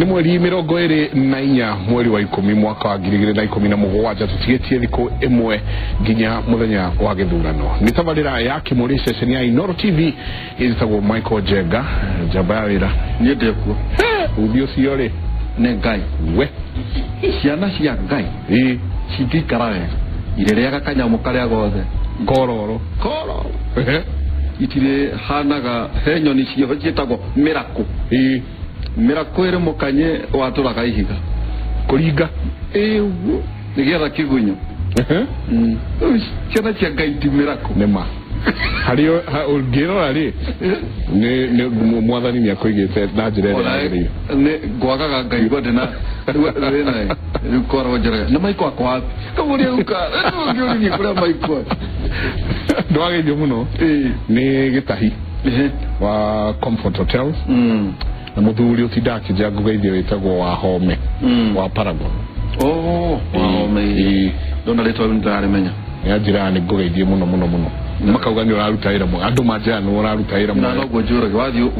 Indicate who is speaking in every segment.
Speaker 1: Nĩ mweri 24 mweri wa 10 mwaka wa 2017 tũtigĩtie thikũ ĩmwe nginya mũthenya wa gĩthurano. Nĩ tabarĩra ya Kĩmũrĩ ceceni ya Inooro TV ĩtagwo Michael Njenga njamba ya wĩra.
Speaker 2: Niĩ ndĩkuo.
Speaker 1: Uthi ũcio rĩ
Speaker 2: nĩ Ngai.
Speaker 1: We
Speaker 2: ciana cia Ngai
Speaker 1: ĩ
Speaker 2: cingĩikara wega irĩrĩaga kanyamũ karĩa gothe
Speaker 1: kororo
Speaker 2: kororo itirĩ hanaga he nyoni ciho ciĩtagwo mĩrakũ.
Speaker 1: Ĩ
Speaker 2: mĩrakũ ĩrĩ mũkanye watũraga ihiga
Speaker 1: kũringa
Speaker 2: ĩ ũguo nĩgetha kĩgunyũ. Ciana cia Ngai ti mĩrakũ.
Speaker 1: Nĩ ma harĩ ũngĩrora rĩ nĩ mwathani nĩ akũigĩte na njĩra ĩrĩa yagĩrĩire.
Speaker 2: Nĩ ngwagaga Ngai ngwa ndĩna rĩu rĩu korwo njĩra nĩ maiko akwa wapi kamũria uka rĩu ũngĩũririe kũrĩa maiko
Speaker 1: ndwageithio mũno. Nĩ Gĩtahi wa Comfort Hotels na mũthuri ũtindaga akĩnjĩra ngũgeithio wĩtagwo Wahome wa Paragon.
Speaker 2: Oh, Wahome ndona rĩtwa rĩu nĩndĩrarĩmenya.
Speaker 1: Nĩanjĩraga nĩ ngũgeithie mũno mũno mũno. Makauga nĩ ũraruta wĩra mwega. Andũ manjĩraga nĩ ũraruta wĩra mwega.
Speaker 2: Na noguo njũrage wathiĩ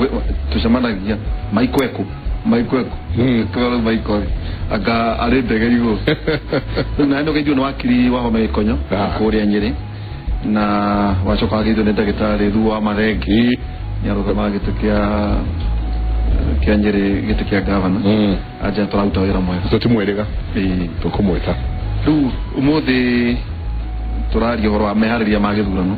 Speaker 2: tũcemanagia maiko eku maiko eku rĩu maiko anga arĩ ndege igũrũ. Rĩu nawe nĩũgeithio nĩ wakiri Wahome Gĩkonyo kũrĩa Nyĩrĩ na wacoka wageithio nĩ ndagĩtarĩ Thuo wa Mathenge nĩarũgamaga gĩtĩ kĩa Nyĩrĩ gĩtĩ kĩa gavana. Anja tũraruta wĩra mwega.
Speaker 1: Tũtimwĩrĩga tũkũmwĩta.
Speaker 2: Rĩu ũmũthĩ tũraria ũhoro wa meharĩria ma gĩthurano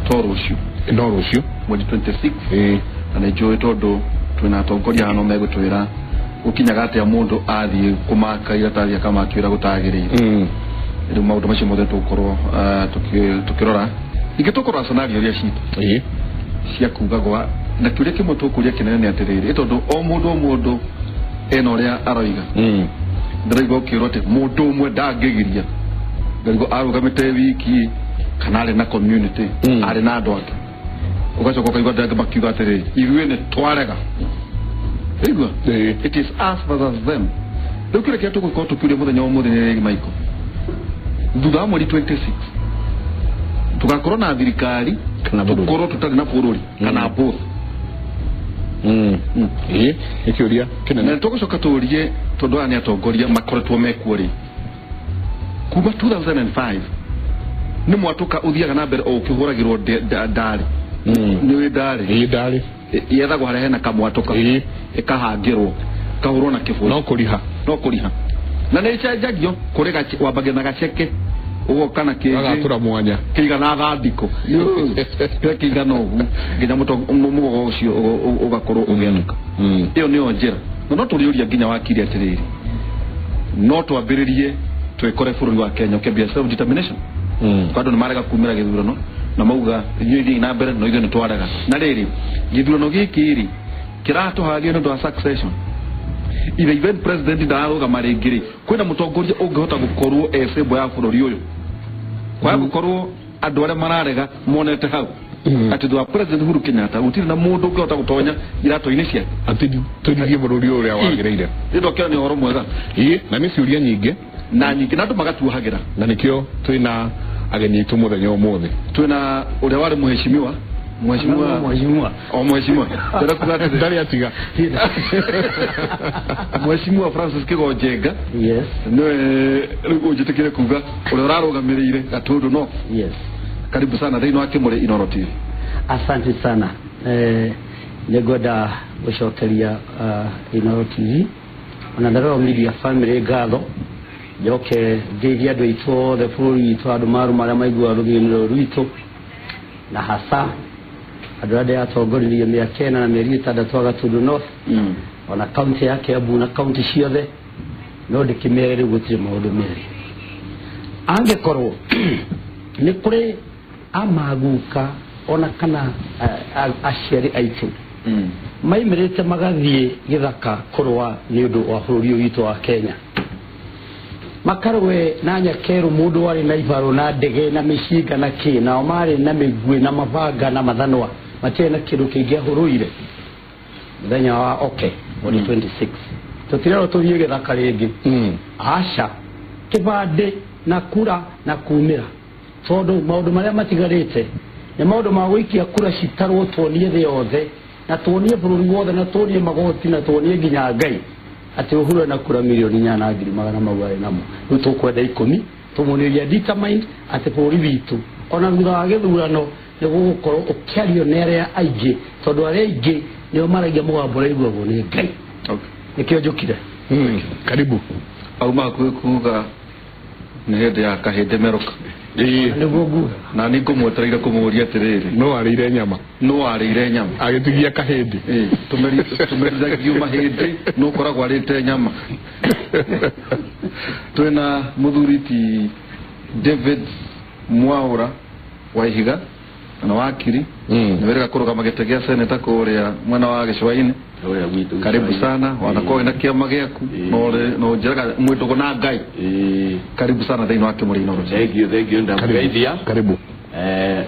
Speaker 2: to rũciũ.
Speaker 1: No rũciũ
Speaker 2: mweri 26 na nĩ njũĩ tondũ twĩna atongoria hano megũtwĩra gũkinyaga atĩa mũndũ athiĩ kũmaka iratathi akamakĩra gũtagĩrĩire. Rĩu maũndũ macio mothe tũgũkorwo tũkĩrora. Ningĩ tũkũrora scenario iria citũ cia kuga gwa na kĩũria kĩmwe tũkũria kĩnene nĩ atĩrĩrĩ tondũ o mũndũ ena ũrĩa aroiga. Ndĩraigua ũkĩũrwo atĩ mũndũ ũmwe ndangĩgiria ngarigwo arũgamĩte wiki kana arĩ na community arĩ na andũ angĩ ũgacoka ũkaigua andũ angĩ makiuga atĩrĩrĩ ithuĩ nĩ twarega. Igua it is us versus them. Rĩu kĩrĩa kĩrĩa tũgũkorwo tũkĩũria mũthenya wa ũmũthĩ nĩ rĩngĩ Michael thutha wa mweri 26 tũgakorwo na thirikari tũkorwo tũtarĩ na bũrũri kana both.
Speaker 1: Ĩ nĩ kĩũria kĩnene.
Speaker 2: Na tũgũcoka tũũrie tondũ aya nĩ atongoria makoretwo mekuo rĩ kuma 2005 nĩ mwatũka ũthiaga na mbere o ũkĩhũragĩrwo ndarĩ. Nĩ wĩ ndarĩ.
Speaker 1: Ĩ ndarĩ
Speaker 2: yethagwo harĩa hena kamwatũka ĩkahangĩrwo kahũrwo na kĩbũyũ.
Speaker 1: No kũriha.
Speaker 2: No kũriha na nĩ ĩcenjagio kũrĩ wambagia na gaceke ũgoka na kĩngĩ
Speaker 1: gagatũra mwanya
Speaker 2: kĩigana thandĩko kĩrĩa kĩigana ũguo nginya mũgogo ũcio ũgakorwo ũgĩanũka. Ĩyo nĩyo njĩra. Na no tũrĩũria nginya wakiri atĩrĩrĩ no twambĩrĩrie twĩkore bũrũri wa Kenya ũkĩambia self determination. Kwa andũ nĩ marega kumĩra gĩthurano na mauga inyuĩ thiĩi na mbere no ithuĩ nĩ twarega. Na rĩrĩ gĩthurano gĩkĩ rĩ kĩratũharĩria nĩ ũndũ wa succession. Either even president ndararũgama rĩngĩ rĩ kwĩna mũtongoria ũngĩhota gũkorwo e symbol ya bũrũri ũyũ kwaga gũkorwo andũ arĩa mararega monete hau atĩ thutha wa president Uhuru Kenyatta gũtirĩ na mũndũ ũngĩhota gũtonya iratũ-inĩ ciake
Speaker 1: atĩ tũthiĩ bũrũri ũrĩa wagĩrĩire.
Speaker 2: Nĩ ndokĩra nĩ ũhoro mwega.
Speaker 1: Ĩ na nĩ ciũria nyingĩ
Speaker 2: na nyingĩ na andũ magatuohagĩra
Speaker 1: na nĩkĩo twĩna ageni aitũ mũthenya ũmũthĩ.
Speaker 2: Twĩna ũrĩa warĩ mũheshimiwa mheshimiwa o mheshimiwa
Speaker 1: ndarĩ atiga
Speaker 2: mheshimiwa Francis Kĩgonjenga.
Speaker 3: Yes
Speaker 2: nĩwe rĩu ũnjĩtĩkĩre kuga ũrĩa ũrarũgamĩrĩire Gatundu North.
Speaker 3: Yes
Speaker 2: karibu sana thĩinĩ wa Kĩmũrĩ Inooro TV.
Speaker 3: Asante sana. Nĩngwenda gũcokeria Inooro TV ona Inooro Media family ngatho njoke ngeithie andũ aitũ othe bũrũri witũ andũ marũ marĩa maiguaga rũthiomi rũrũ rwitũ na hasa andũ arĩa ndĩratongoririe mĩaka 4 na mĩeri 6 a Gatundu North ona kaunti ya Kiambu na kaunti ciothe no ndĩkĩmere rĩu gũtirĩ maũndũ merĩ. Angĩkorwo nĩ kũrĩ amaguka ona kana aciari aitũ maimĩrĩte magathiĩ gĩthaka kũrũa nĩ ũndũ wa bũrũri ũyũ witũ wa Kenya makarũe na nyakerũ mũndũ warĩ na ibarũ na ndege na mĩcinga na kĩ nao marĩ na mĩguĩ na mabanga na mathanwa matiarĩ na kĩndũ kĩngĩahũrũire mũthenya wa oke mweri 26 tũtirerwo tũthiĩ gĩthaka rĩngĩ. Aca kĩbandĩ na kura na kumĩra tondũ maũndũ marĩa matigarĩte nĩ maũndũ ma gũikia kura citarwo tuonie thĩ yothe Na tuonie bũrũri wothe na tuonie magoti na tuonie nginya Ngai atĩ Uhuru ena kura milioni 4,200 namo. Rĩu tũkwenda 10 tũmuonie determined atĩ bũrũri witũ ona thutha wa gĩthurano nĩ gũgũkorwo ũkĩario nĩ arĩa aingĩ, tondũ arĩa aingĩ nĩo maragia mũgambo ũraiguagwo nĩ Ngai. Nĩkĩo njũkire.
Speaker 1: Karibu.
Speaker 2: Auma hakuhĩ kuga nĩ hĩndĩ ya kahĩndĩ merũka.
Speaker 3: Nĩguo nguga.
Speaker 2: Na nĩ ngũmwetereire kũmũũria atĩrĩrĩ,
Speaker 1: no arĩire nyama,
Speaker 2: no arĩire nyama
Speaker 1: agĩtigia kahĩndĩ.
Speaker 2: Tũmerithagio mahĩndĩ no ũkoragwo arĩte nyama. Twĩna mũthuri ti David Mwaura wa Ihiga na wakiri, nĩ wĩrĩga kũrũgama gĩtĩ gĩa seneta kũrĩa mwena wa gĩcũa-inĩ. Karibu sana, wanakorwo wĩna kĩama gĩaku no njĩraga mwĩndũgũ na Ngai. Karibu sana thĩinĩ wa Kĩmũrĩ Inooro.
Speaker 4: Thank you ndamũgeithia.
Speaker 1: Karibu.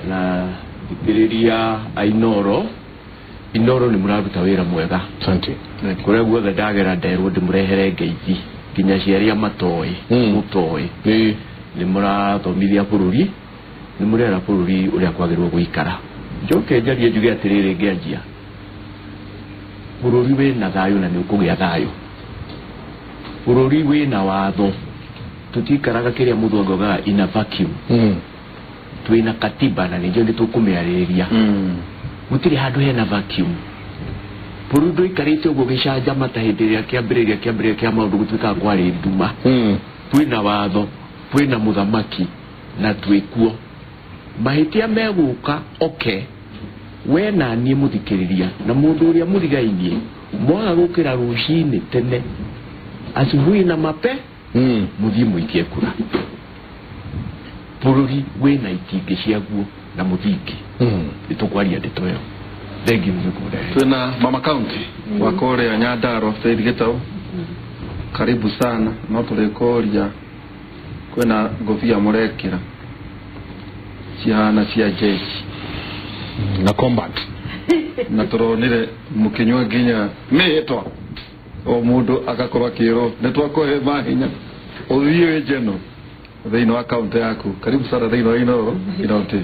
Speaker 4: Na thikĩrĩria a Inooro. Inooro nĩ mũraruta wĩra mwega.
Speaker 1: Asante.
Speaker 4: Kũrĩa guothe ndagera nderwo ndĩmũrehere ngeithi nginya cia arĩa matoĩ mũtoĩ. Nĩ mũrathomithia bũrũri, nĩ mũrera bũrũri ũrĩa kwagĩrĩirwo gũikara. Njoke njarie njuge atĩrĩrĩ, ngĩanjia bũrũri wĩna thayũ na nĩ ũkũgĩa thayũ. Bũrũri wĩna watho, tũtikaraga kĩrĩa mũthũngũ augaga in a vacuum. Twĩna katiba na nĩnjũĩ nĩ tũkũmĩarĩrĩria. Gũtirĩ handũ hena vacuum. Bũrũri ndũikarĩte ũguo gĩcanjama ta hĩndĩ ĩrĩa kĩambĩrĩria kĩa maũndũ gũtuĩkaga kwarĩ nduma. Twĩna watho, twĩna mũthamaki na twĩkuo. Mahĩtia megũka oke, we na niĩ mũthikĩrĩria na mũndũ ũrĩa mũrigainie mwaga gũkĩra rũcinĩ tene asubuhi na mape mũthiĩ mũikie kura. Bũrũri wĩna itingĩ ciaguo na mũthingi. Nĩtũkwaria ndeto ĩyo. Thank you.
Speaker 2: Twĩna Mama County wa kũrĩa Nyandarua Faith Gĩtaũ. Karibu sana. No tũrĩkũria kwĩna ngũbia mũrekĩra cihana cia jeshi
Speaker 1: na combat,
Speaker 2: na tũronire mũkĩnyua nginya mĩhĩtwa, o mũndũ agakorwo akĩrwo nĩ twakũhe mahinya ũthiĩ wĩ njeno thĩinĩ wa kaunti yaku. Karibu sana thĩinĩ wa Inooro Inooro TV.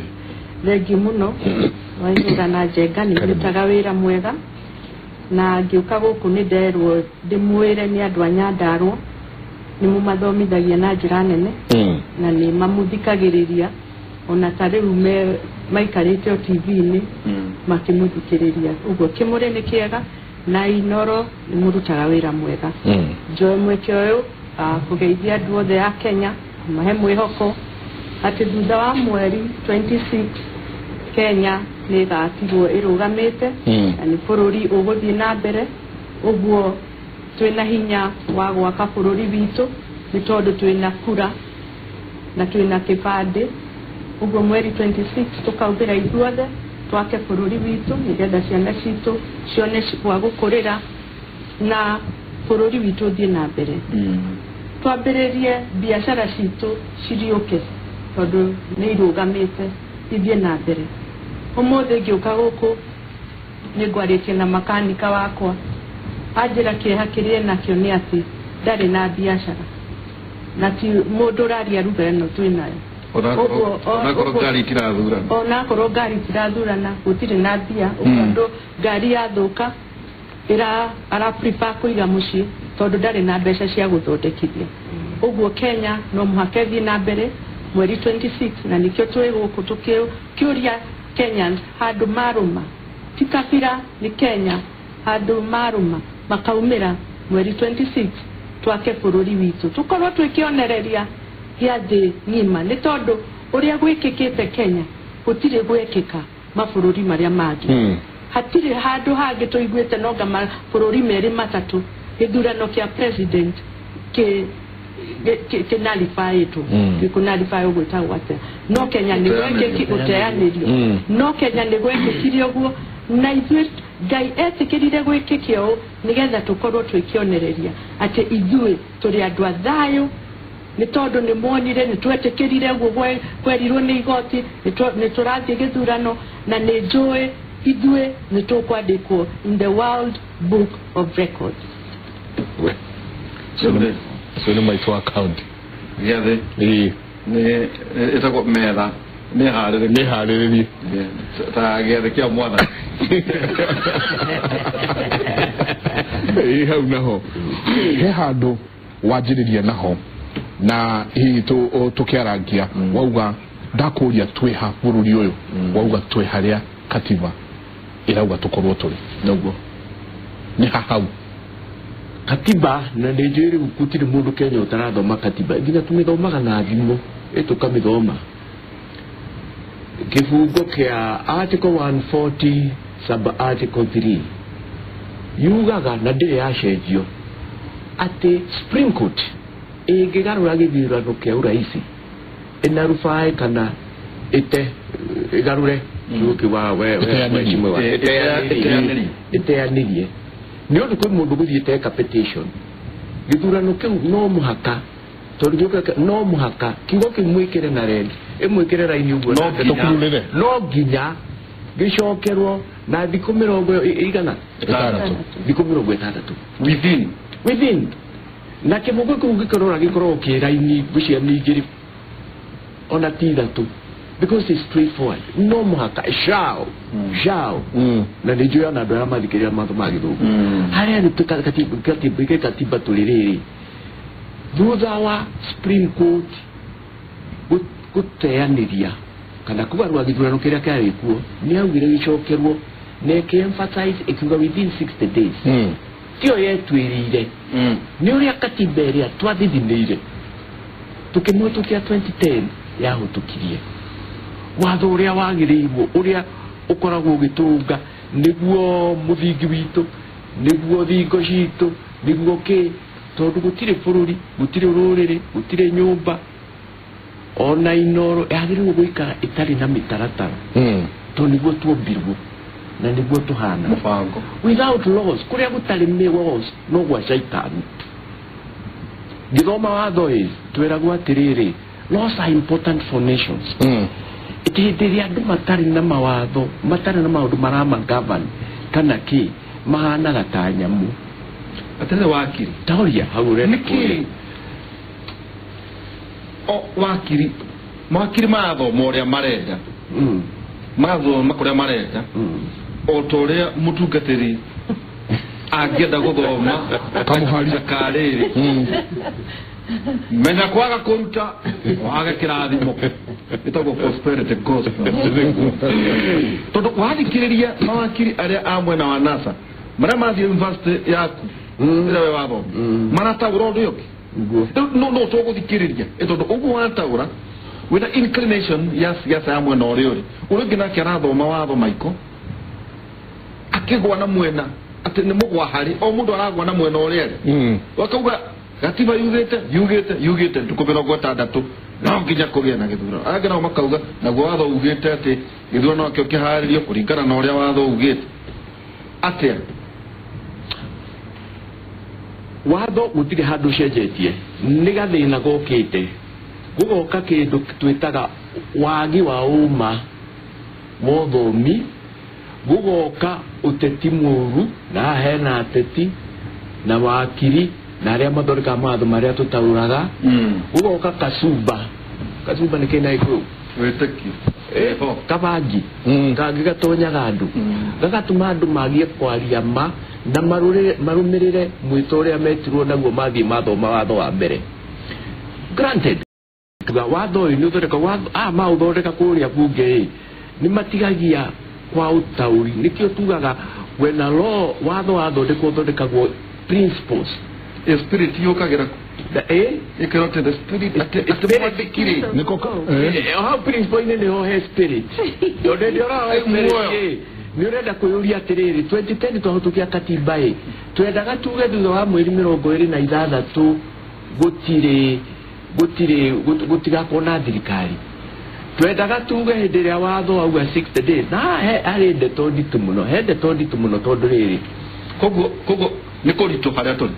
Speaker 5: Thengiũ mũno Wainũra na Njenga, nĩ mũrutaga wĩra mwega, na ngĩũka gũkũ nĩ nderwo ndĩmwĩre nĩ andũ a Nyandarua nĩ mũmathomithagia na njĩra nene na nĩ mamũthikagĩrĩria ona ta rĩu maikarĩte o TV-inĩ makĩmũthikĩrĩria. Ũguo Kĩmũrĩ nĩ kĩega na Inooro nĩ mũrutaga wĩra mwega. Njoe mweke ũyũ kũgeithia andũ othe a Kenya, kũmahe mwĩhoko atĩ thutha wa mweri 26 Kenya nĩ ĩgatigwo ĩrũgamĩte na nĩ bũrũri ũgũthiĩ na mbere. Ũguo twĩna hinya wa gwaka bũrũri witũ nĩ tondũ twĩna kura na twĩna kĩbandĩ. Ũguo mweri 26 tũkaubĩra ithuothe twake bũrũri witũ nĩgetha ciana citũ cione gwa gũkũrĩra na bũrũri witũ ũthiĩ na mbere. Twambĩrĩrie biacara citũ ciriũke tondũ nĩ irũgamĩte ithiĩ na mbere. Ũmũthĩ ngĩũka gũkũ nĩ ngwarĩtie na makanika wakwa, anjĩra kĩeha kĩrĩa enakĩo nĩ atĩ ndarĩ na biacara na ti mũndũ ũraria ruga ĩno twĩnayo.
Speaker 2: Onakorwo ngari itirathurana,
Speaker 5: onakorwo ngari itirathurana gũtirĩ na mbia. Ũguo andũ ngari yathũka ara prefer kũiga mũciĩ tondũ ndarĩ na mbeca cia gũthondekithia. Ũguo Kenya no mũhaka ĩthiĩ na mbere mweri 26, na nĩkĩo twĩ gũkũ tũkĩũria Kenyans handũ marũma, ti kabira nĩ Kenya, handũ marũma makaumĩra mweri 26 twake bũrũri witũ, tũkorwo twĩkĩonereria gĩa thĩ ng'ima, nĩ tondũ ũrĩa gwĩkĩkĩte Kenya gũtirĩ gwekĩka mabũrũri marĩa mangĩ. Hatirĩ handũ hangĩ tũiguĩte nonga mabũrũri merĩ matatũ gĩthurano kĩa president kĩnalifaĩtwo, gĩkũnalify ũguo ĩtagwo atĩa, no Kenya nĩ gwekĩki ũteanĩrio, no Kenya nĩ gwekĩkire ũguo, na ithuĩ Ngai etĩkĩrire gwĩkĩke ũũ nĩgetha tũkorwo twĩkĩonereria atĩ ithuĩ tũrĩ andũ a thayũ, nĩ tondũ nĩ muonire nĩ twetĩkĩrire ũguo kwerirwo nĩ igoti, nĩ tũrathiĩ gĩthurano, na nĩ njũĩ ithuĩ nĩ tũkwandĩkwo in the World Book of Records.
Speaker 1: So nĩ maitũ wa county
Speaker 2: gĩathĩ nĩ ĩtagwo metha nĩ harĩrĩrie ta gĩathĩ kĩa mwathani.
Speaker 1: Ĩ hau naho he handũ wanjĩrĩria naho na hihi tũkĩarangia wauga ndakũria twĩ ha bũrũri ũyũ, wauga twĩ harĩa katiba ĩrauga tũkorwo tũrĩ.
Speaker 4: Noguo.
Speaker 1: Nĩ ha hau?
Speaker 4: Katiba, na nĩ njũĩ rĩu gũtirĩ mũndũ Kenya ũtarathoma katiba, nginya tũmĩthomaga na thimũ, ĩ tũkamĩthoma. Kĩbungo kĩa article 140 sub article 3 yugaga, na ndĩrĩ yacenjio, atĩ Supreme Court ĩngĩgarũra gĩthurano kĩa ũraisi ĩna rufaa kana ĩte ĩgarũre kiugo kĩu wa we
Speaker 1: Ĩteanĩrie.
Speaker 4: mheshimiwa.
Speaker 2: Ĩteanĩrie.
Speaker 4: Ĩteanĩrie nĩ ũndũ kwĩ mũndũ gũthiĩte eka petition gĩthurano kĩu no mũhaka, tondũ gĩũkaga no mũhaka kiugo kĩu mwĩkĩre na red, ĩmwĩkĩre raini ũguo.
Speaker 2: No nginya.
Speaker 1: Tũkururĩre.
Speaker 4: No nginya gĩcokerwo na thikũ mĩrongo igana
Speaker 1: 60.
Speaker 4: Thikũ 60.
Speaker 2: Within.
Speaker 4: Within, na kĩbungo kĩu gĩkorora gĩkoragwo kĩ raini ngũcia nĩ igĩrĩ ona ti ithatũ, because it's straightforward, no mũhaka shall shall na nĩ njũĩ ona andũ arĩa mathikĩrĩria matho ma gĩthũngũ harĩa nĩ katiba tũrĩ rĩrĩ thutha wa Supreme Court gũteanĩria kana kũgarũra gĩthurano kĩrĩa kĩarĩ kuo, nĩ augire gĩcokerwo na ĩkĩ-emphasize ĩkiuga within 60 days. Tiyo yetwĩrĩire, nĩ ũrĩa katiba ĩrĩa twathithinĩire tũkĩmũhĩtũkia 2010 yahũtũkirie watho ũrĩa wagĩrĩirwo, ũrĩa ũkoragwo ũgĩtũnga nĩguo mũthingi witũ, nĩguo thingo citũ, nĩguo kĩ, tondũ gũtirĩ bũrũri, gũtirĩ rũrĩrĩ, gũtirĩ nyũmba ona Inoro yagĩrĩirwo gũikara ĩtarĩ na mĩtaratara, tondũ nĩguo tuombirwo na nĩguo tũhana.
Speaker 2: Mũbango.
Speaker 4: Without laws, kũrĩa gũtarĩ laws no gwa caitani. Ngĩthoma watho ĩ twĩragwo atĩrĩrĩ, laws are important for nations. Hĩndĩ ĩrĩa andũ matarĩ na mawatho, matarĩ na maũndũ maramagovern kana kĩ, mahanaga ta nyamũ.
Speaker 2: Atĩrĩrĩ wakiri,
Speaker 4: Taũria hau ũrenda.
Speaker 2: Nĩkĩ o wakiri, mawakiri marathoma ũrĩa marenda, magathoma kũrĩa marenda, o ta ũrĩa mũtungatĩri angĩenda gũthoma
Speaker 1: Kamũhari.
Speaker 2: Karĩrĩ menya kwaga kũruta wage kĩrathimo ĩtagwo prosperity gospel, tondũ wathikĩrĩria mawakiri arĩa a mwena wa NASA marĩa mathiĩ university yaku ĩrĩa we wathoma, marataũra ũndũ ũyũ ũngĩ.
Speaker 4: Nĩguo.
Speaker 2: Rĩu no tũgũthikĩrĩria ĩ tondũ ũguo wataũra wĩna inclination ya siasa ya mwena ũrĩa ũrĩ, ũrĩa ũngĩ nake arathoma watho maiko akĩgwa na mwena atĩ nĩ mũgwa harĩ o mũndũ aragwa na mwena ũrĩa arĩ, wakauga gatiba yugĩte yugĩte yugĩte ndukũ 60 no nginya kũgĩe na gĩthurano, angĩ nao makauga naguo watho ugĩte atĩ gĩthurano nakĩo kĩharĩrio kũringana na ũrĩa watho ugĩte atĩa.
Speaker 4: Watho gũtirĩ handũ ũcenjetie, nĩ gathĩna gokĩte gũgoka kĩndũ twĩtaga wagi wa ũma wa ũthomi, gũgoka ũteti mũũru, na haha hena ateti na wakiri na arĩa mathondekaga mawatho marĩa tũtaũraga, gũgoka kacumba. Kacumba nĩ kĩna gĩkũyũ?
Speaker 2: Wĩtĩkio.
Speaker 4: Kabangi kangĩ gatonyaga andũ, gagatũma andũ magie kwaria ma na marũmĩrĩre mwĩto ũrĩa metirwo naguo mathiĩ mathoma watho wa mbere. Granted, watho ũyũ nĩ ũthondeka watho aya maũthondeka kũrĩa bunge ĩ nĩ matigagia kwa ũtaũri, nĩkĩo tugaga when a law, watho wathondekwo, ũthondekagwo principles.
Speaker 2: Ĩ spirit yũkagĩra kũ?
Speaker 4: Ĩ.
Speaker 2: Ĩkĩrwo atĩ the spirit atĩ mwandĩki rĩ
Speaker 1: Nĩko.
Speaker 4: Hau principle-inĩ nĩho he spirit, tondũ hĩndĩ ĩrĩa ũrahoe spirit
Speaker 2: Muoyo.
Speaker 4: ĩ, nĩ ũrenda kwĩyũria atĩrĩrĩ, 2010 twahĩtũkia katiba ĩ, twendaga tuge thutha wa mweri 26 gũtirĩ gũtigakorwo na thirikari, twendaga tuge hĩndĩ ĩrĩa watho wauga 60 days, na haha harĩ ndeto nditũ mũno, he ndeto nditũ mũno, tondũ rĩrĩ
Speaker 2: Koguo nĩ kũritũ harĩa tũrĩ.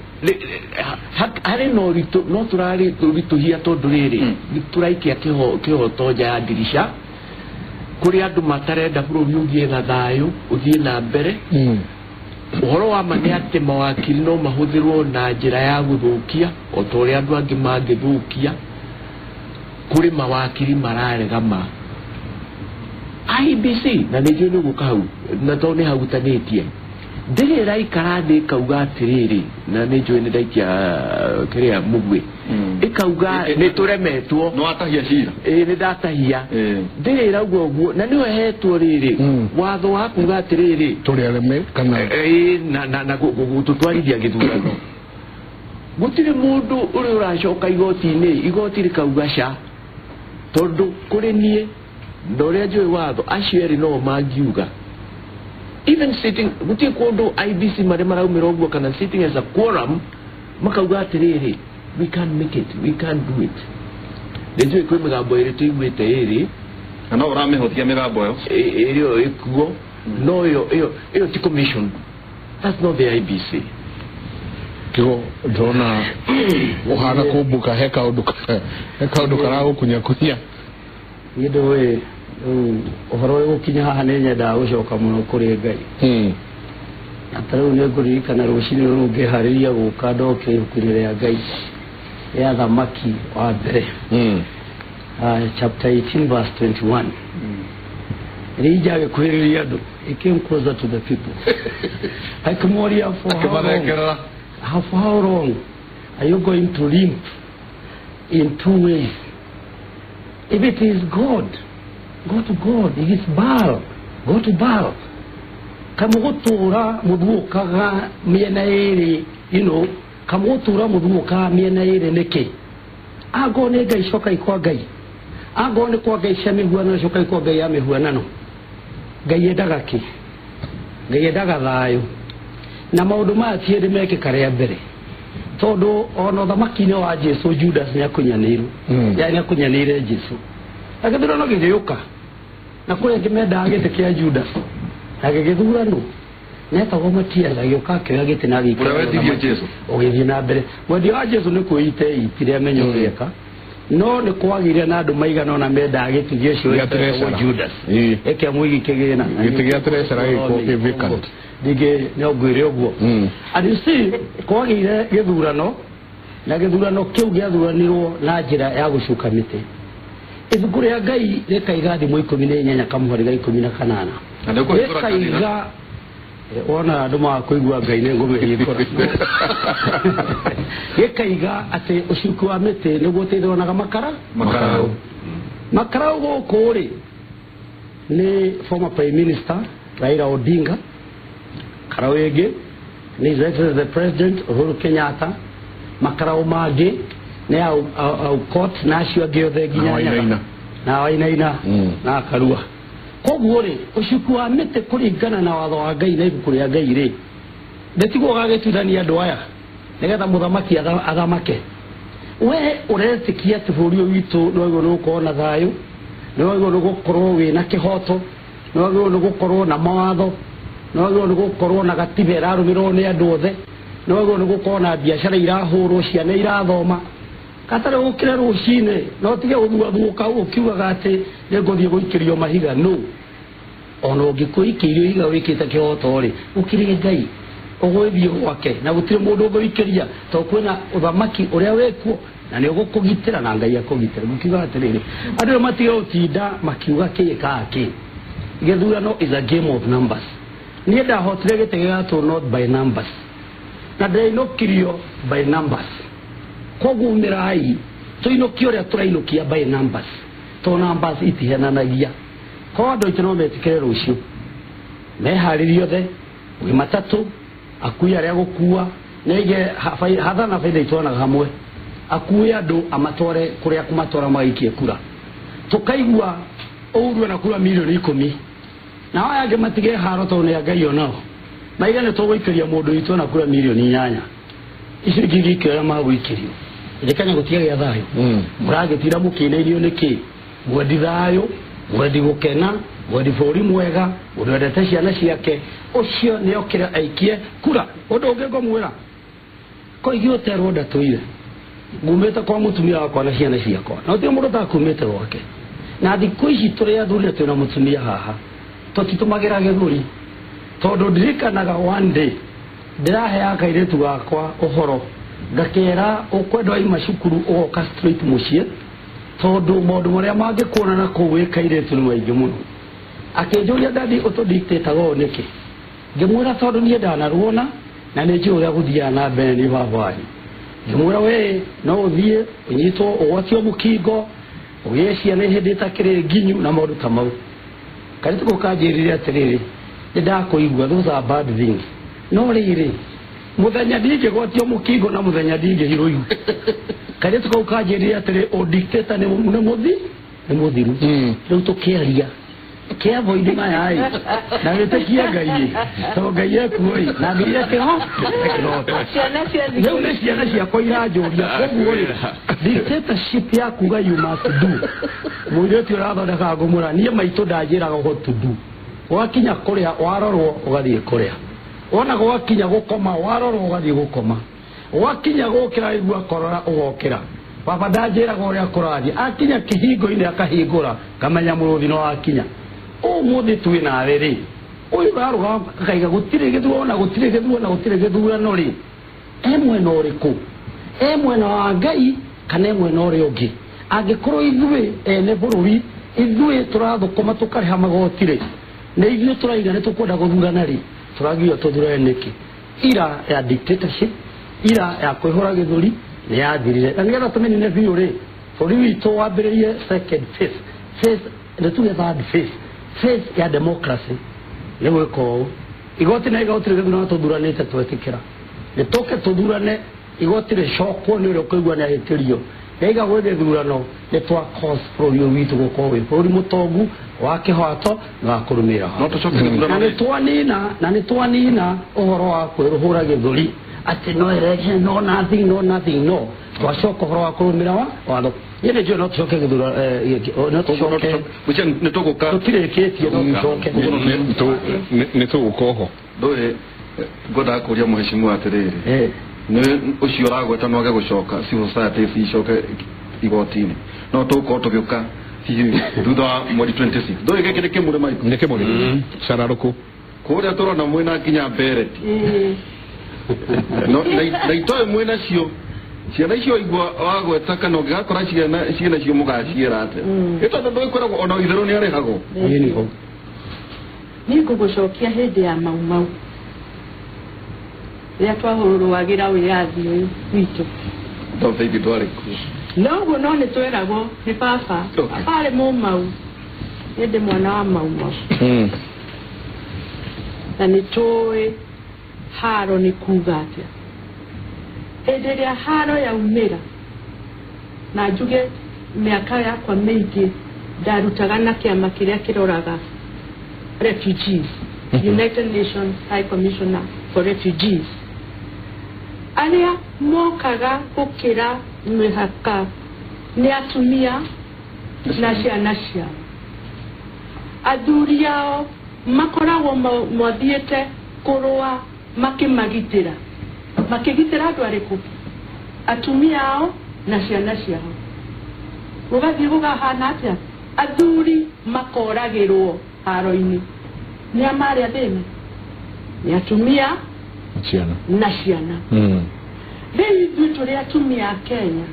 Speaker 4: Harĩ na ũritũ, no tũrarĩ ritũhia tondũ rĩrĩ nĩ tũraikia kĩhoto nja ya ndirica kũrĩ andũ matarenda bũrũri ũgĩe na thayũ, ũthiĩ na mbere. Ũhoro wa ma nĩ atĩ mawakiri no mahũthĩrwo na njĩra ya gũthũkia o ta ũrĩa andũ angĩ mangĩthũkia. Kũrĩ mawakiri mararega ma IEBC na nĩ njũĩ nĩ ũgũka hau na tondũ nĩ hahutanĩtie ndĩrĩ ĩraikara thĩ ĩkauga atĩrĩrĩ na nĩ njũĩ nĩ ndaikia kĩrĩa mũguĩ ĩkauga nĩ tũremetwo
Speaker 2: no atahia cira
Speaker 4: ĩĩ nĩ ndatahia ndĩrĩ ĩrauga ũguo na nĩwe hetwo rĩrĩ watho wa kuga atĩrĩrĩ
Speaker 1: tũrĩ areme kana
Speaker 4: ĩĩ na gũtũtwarithia gĩthurano gũtirĩ mũndũ ũrĩa ũracoka igoti-inĩ igoti rĩkauga ca tondũ kũrĩ niĩ na ũrĩa njũĩ watho acio erĩ no mangiuga even sitting gũtirĩ kũndũ IEBC marĩ maraumĩra ũguo kana sitting as a quorum makauga atĩrĩrĩ we can't make it, we can't do it. Nĩ njũĩ kwĩ mĩgambo ĩrĩ tũiguĩte ĩrĩ
Speaker 2: na no ũramĩhũthia mĩgambo ĩyo
Speaker 4: ĩrĩ ĩkuo no ĩyo ti commission, that's not the IEBC.
Speaker 1: Kigo ndona ũhana kũmbuka he kaũndũ karagũkunyakunya.
Speaker 3: Niĩ ndũĩ ũhoro ũyũ gũkinya haha nĩ nyendaga gũcoka mũno kũrĩ Ngai. Na ta rĩu nĩ ngũririkana rũcinĩ rũrũ ngĩharĩria gũka ndoke ibuku-inĩ rĩa Ngai rĩa Thamaki wa mbere chapter 18 verse 21. Elijah agĩkuhĩrĩria andũ, he came closer to the people. Akĩmoria for how long are you going to limp in two ways? If it is God, go to God. If it's Baal, go to Baal. Kamũgũtũra mũthuũkaga mĩena ĩrĩ, you know, kamũgũtũra mũthuũkaga mĩena ĩrĩ nĩkĩ? Angorwo nĩ Ngai cokai kwa Ngai, angorwo nĩ kwa Ngai cia mĩhuanano cokai kwa Ngai ya mĩhuanano. Ngai endaga kĩ? Ngai endaga thayũ. Na maũndũ maya ti hĩndĩ mekĩka rĩa mbere, tondũ ona ũthamaki-inĩ wa Jesu Judas nĩakunyanĩirwo, yani nĩakunyanĩire Jesu. Na gĩthurano gĩgĩũka na kũrĩ angĩ mendaga gĩtĩ kĩa Judas na gĩgĩthuranwo netagwo Matias agĩũka akĩoya gĩtĩ na agĩikara
Speaker 2: ũrĩa wendirie Jesu
Speaker 3: ũgĩthiĩ na mbere. Mwendia wa Jesu nĩ kwĩita eitire amenye ũrĩa no nĩ kwagĩire na andũ maigana ũna mendaga gĩtĩ gĩcio gĩtagwo Judas ĩkĩa mũigi kĩgĩna
Speaker 1: gĩtĩ gĩa treasurer gĩgĩkorwo kĩ vacant
Speaker 3: ningĩ no ngwĩre ũguo. And you see kwagĩire gĩthurano na gĩthurano kĩu gĩathuranirwo na njĩra ya gũcuka mĩtĩ. Ibuku rĩa Ngai rĩkaiga thimũ 18 kamũhari ga 18 rĩkaiga wona andũ maga kũigua Ngai nĩ ngũmĩhingũra. Gĩkaiga atĩ ũcuki wa mĩtĩ nĩguo ũteithũranaga makara makaraũ gũkũ rĩ nĩ former prime minister Raila Odinga, karaũ ĩngĩ nĩ His Excellency the President Uhuru Kenyatta, makaraũ mangĩ nĩ Aukot na acio angĩ othe nginya Nyaga na Wainaina na Karua. Koguo rĩ ũcuku wa mĩtĩ kũringana na watho wa Ngai na ibuku rĩa Ngai rĩ ndĩtiguo gagĩtuithania andũ aya nĩgetha mũthamaki athamake. We ũretĩkia atĩ bũrũri ũyũ witũ nĩ wagĩrĩirwo nĩ gũkorwo na thayũ, nĩ wagĩrĩirwo nĩ gũkorwo wĩna kĩhoto, nĩ wagĩrĩirwo nĩ gũkorwo na mawatho, nĩ wagĩrĩirwo nĩ gũkorwo na gatiba ĩrarũmĩrĩrwo nĩ andũ othe, nĩ wagĩrĩirwo nĩ gũkorwo na biacara irahũrwo, ciana irathoma. Gatarĩ gũkĩra rũcinĩ no tige gũthuathuũka ũkiugaga atĩ nĩngũthiĩ gũikĩrio mahiga. No ona ũngĩkũikĩirio ihiga wĩkĩte kĩhoto rĩ ũkĩrĩ Ngai ũgũthiĩ gwake na gũtirĩ mũndũ ũngĩikĩria tondũ kwĩna ũthamaki ũrĩa wĩkuo na nĩ ũgũkũgitĩra na Ngai akũgitĩra. Ngũkiuga atĩrĩrĩ andũ nĩ matige gũtinda makiuga kĩ kaa kĩ. Gĩthurano is a game of numbers. Niĩ ndahotire gĩtĩ gĩa not by numbers na ndĩrainũkirio by numbers. Koguo umĩrai tũinũkie ũrĩa tũrainũkia by numbers, to numbers itihenanagia. Korwo andũ aitũ no metĩkĩre rũciũ meharĩrie othe wĩ matatũ akue arĩa gũkua nĩaige hatha na baitha itwanaga hamwe akue andũ amatware kũrĩa kũmatwara magaikie kura tũkaigua Uhuru na kura milioni 10 na aya angĩ matige haro tondũ nĩ a Ngai onao maiga nĩ tũgũikĩria mũndũ witũ na kura milioni 8 icio ingĩ ingĩikĩrio magũikĩrio. Njekanya gũtigagĩa thayũ mũragĩtira mũkĩinairio nĩkĩ? Mwendi thayũ, mwendi gũkena, mwendi bũrũri mwega, mũndũ wendete ciana ciake ũcio nĩokĩre aikie kura. Ũndũ ũngĩ ngũmwĩra ko ithuĩ ũterwo ndatũire ngumĩte kwa mũtumia wakwa na ciana ciakwa na gũtirĩ mũndũ ũtakumĩte gwake. Na thikũ ici tũrĩ athuri na twĩna mũtumia haha tũtitũmagĩra gĩthũri tondũ ndirikanaga one day ndĩraheaga kairĩtu gakwa ũhoro ngakera ũkwenda waima cukuru ũgoka straight mũciĩ tondũ maũndũ marĩa mangĩkuona na kũu wĩ kairĩtu nĩ maingĩ mũno. Akĩnjũria dadi ũtũdictataga ũũ nĩkĩ? Ngĩmwĩra tondũ niĩ ndanaruona na nĩ njũĩ ũrĩa gũthiaga na mbere nĩ baba wanyu. Ngĩmwĩra we no ũthiĩ ũnyitwo ũgwatio mũkingo ũgĩe ciana hĩndĩ ĩtakĩrĩ nginyu na maũndũ ta mau. Kairĩtu kau kanjĩrire atĩrĩrĩ, nĩ ndakũigua, those are bad things, no rĩrĩ mũthenya ndingĩgwatio mũkingo na mũthenya ndingĩhirwo ihu. Kairĩtu kau kanjĩrire atĩrĩ, ũdictator nĩ mũthi nĩ mũthiru. Rĩu tũkĩaria kĩavoidi maya ĩ na wĩtĩkie Ngai ĩ, tondũ Ngai ekuo ĩ na Ngai ekĩho kĩroto.
Speaker 5: Ciana cia
Speaker 3: Rĩu
Speaker 5: thikũ
Speaker 3: nĩ ciana ciakwa iranjũria koguo rĩ, dictatorship ya kuga you must do, mũirĩtu ũrathondeka ngũmũra niĩ maitũ ndanjĩraga what to do. Wakinya kũrĩa warorwo ũgathiĩ kũrĩa, wona gwakinya gũkoma warorwo ũgathiĩ gũkoma, wakinya gũkĩra waigua korora ũgokĩra. Baba ndanjĩraga ũrĩa kũrathiĩ, akinya kĩhingo-inĩ akahingũra ngamenya mũrũthi no akinya. Ũmũthĩ twĩ nawe rĩ, ũyũ ũrarũgama akaiga gũtirĩ gĩthurano na gũtirĩ gĩthurano na gũtirĩ gĩthurano rĩ, e mwena ũrĩkũ? E mwena wa Ngai kana e mwena ũrĩa ũngĩ? Angĩkorwo ithuĩ ene bũrũri ithuĩ tũrathũkũma tũkarĩha magoti rĩ, nĩ ithuĩ tũraiga nĩ tũkwenda gũthurana rĩ, tũragio tũthurane nĩkĩ? Ira ya dictatorship, ira ya kwĩhũra gĩthũri nĩ yathirire. Na nĩgetha tũmenye biũ rĩ, bũrũri witũ wambĩrĩrie second phase, phase nĩ tuge third phase, phase ya democracy nĩ gwĩka ũũ. Igoti na igoti rĩgĩthurana tũthuranĩte twetĩkĩra nĩ tũke tũthurane, igoti rĩcokwo nĩ ũrĩa ũkũigua nĩ ahĩtĩrio. Rĩaiga gwĩ gĩthurano nĩ twa cause bũrũri ũyũ witũ gũkorwo wĩ bũrũri mũtongu wa kĩhoto na wa kũrũmĩrĩra
Speaker 2: No tũcoke gĩthurano
Speaker 3: na nĩ twanina na nĩ twanina ũhoro wa kwĩhũra gĩthũri atĩ no election, no nothing, no nothing, no twacoka ũhoro wa kũrũmĩrĩra wa watho. Niĩ nĩ njũĩ no tũcoke gĩthurano, no tũcoke
Speaker 2: nĩ tũgũka
Speaker 3: tũtirĩkĩtie, no tũcoke.
Speaker 1: Nĩ tũgũka oho.
Speaker 2: Ndũĩ ngwendaga kũria mũhecimu atĩrĩrĩ, nĩ ũcio ũragweta no age gũcoka civil society icoke igoti-inĩ, no tũgũkorwo tũgĩũka hihi thutha wa mweri 26. Ndũĩ gĩkĩ nĩ kĩmũrĩ maiko
Speaker 1: nĩ kĩmũrĩ cararũkũ
Speaker 2: kũrĩa tũrona mwĩna nginya mbereti na itoĩ mwĩna cio ciana icio igua wagweta kana ũngĩgakora ciana ciana cio mũgaciĩra atĩa? Nĩ tondũ ndũgĩkoragwo ona itherũ nĩ arĩhagwo.
Speaker 5: Niĩ ngũgũcokia hĩndĩ ya Mau Mau rĩrĩa twahũrũagĩra wĩyathi ũyũ witũ.
Speaker 2: Ndothaithĩ ndwarĩ kuo.
Speaker 5: Noguo no nĩ tweragwo nĩ baba. Baba arĩ Mũmau, niĩ ndĩ mwana wa Mau Mau. Na nĩ tũĩ haro nĩ kuga atĩa. Hĩndĩ ĩrĩa haro yaumĩra, na njuge mĩaka yakwa mĩingĩ ndarutaga na kĩama kĩrĩa kĩroraga refugees, United Nations High Commissioner for Refugees, arĩa mokaga gũkĩra mĩhaka nĩ atumia na ciana ciao. Athuri ao makoragwo mathiĩte kũrũa makĩmagitĩra. Makĩgitĩra andũ arĩkũ? Atumia ao na ciana ciao. Gũgathiĩ gũkahana atĩa? Athuri makoragĩrwo haro-inĩ. Nĩ a marĩ athĩni? Nĩ atumia na ciana. Rĩu ithuĩ tũrĩ atumia a Kenya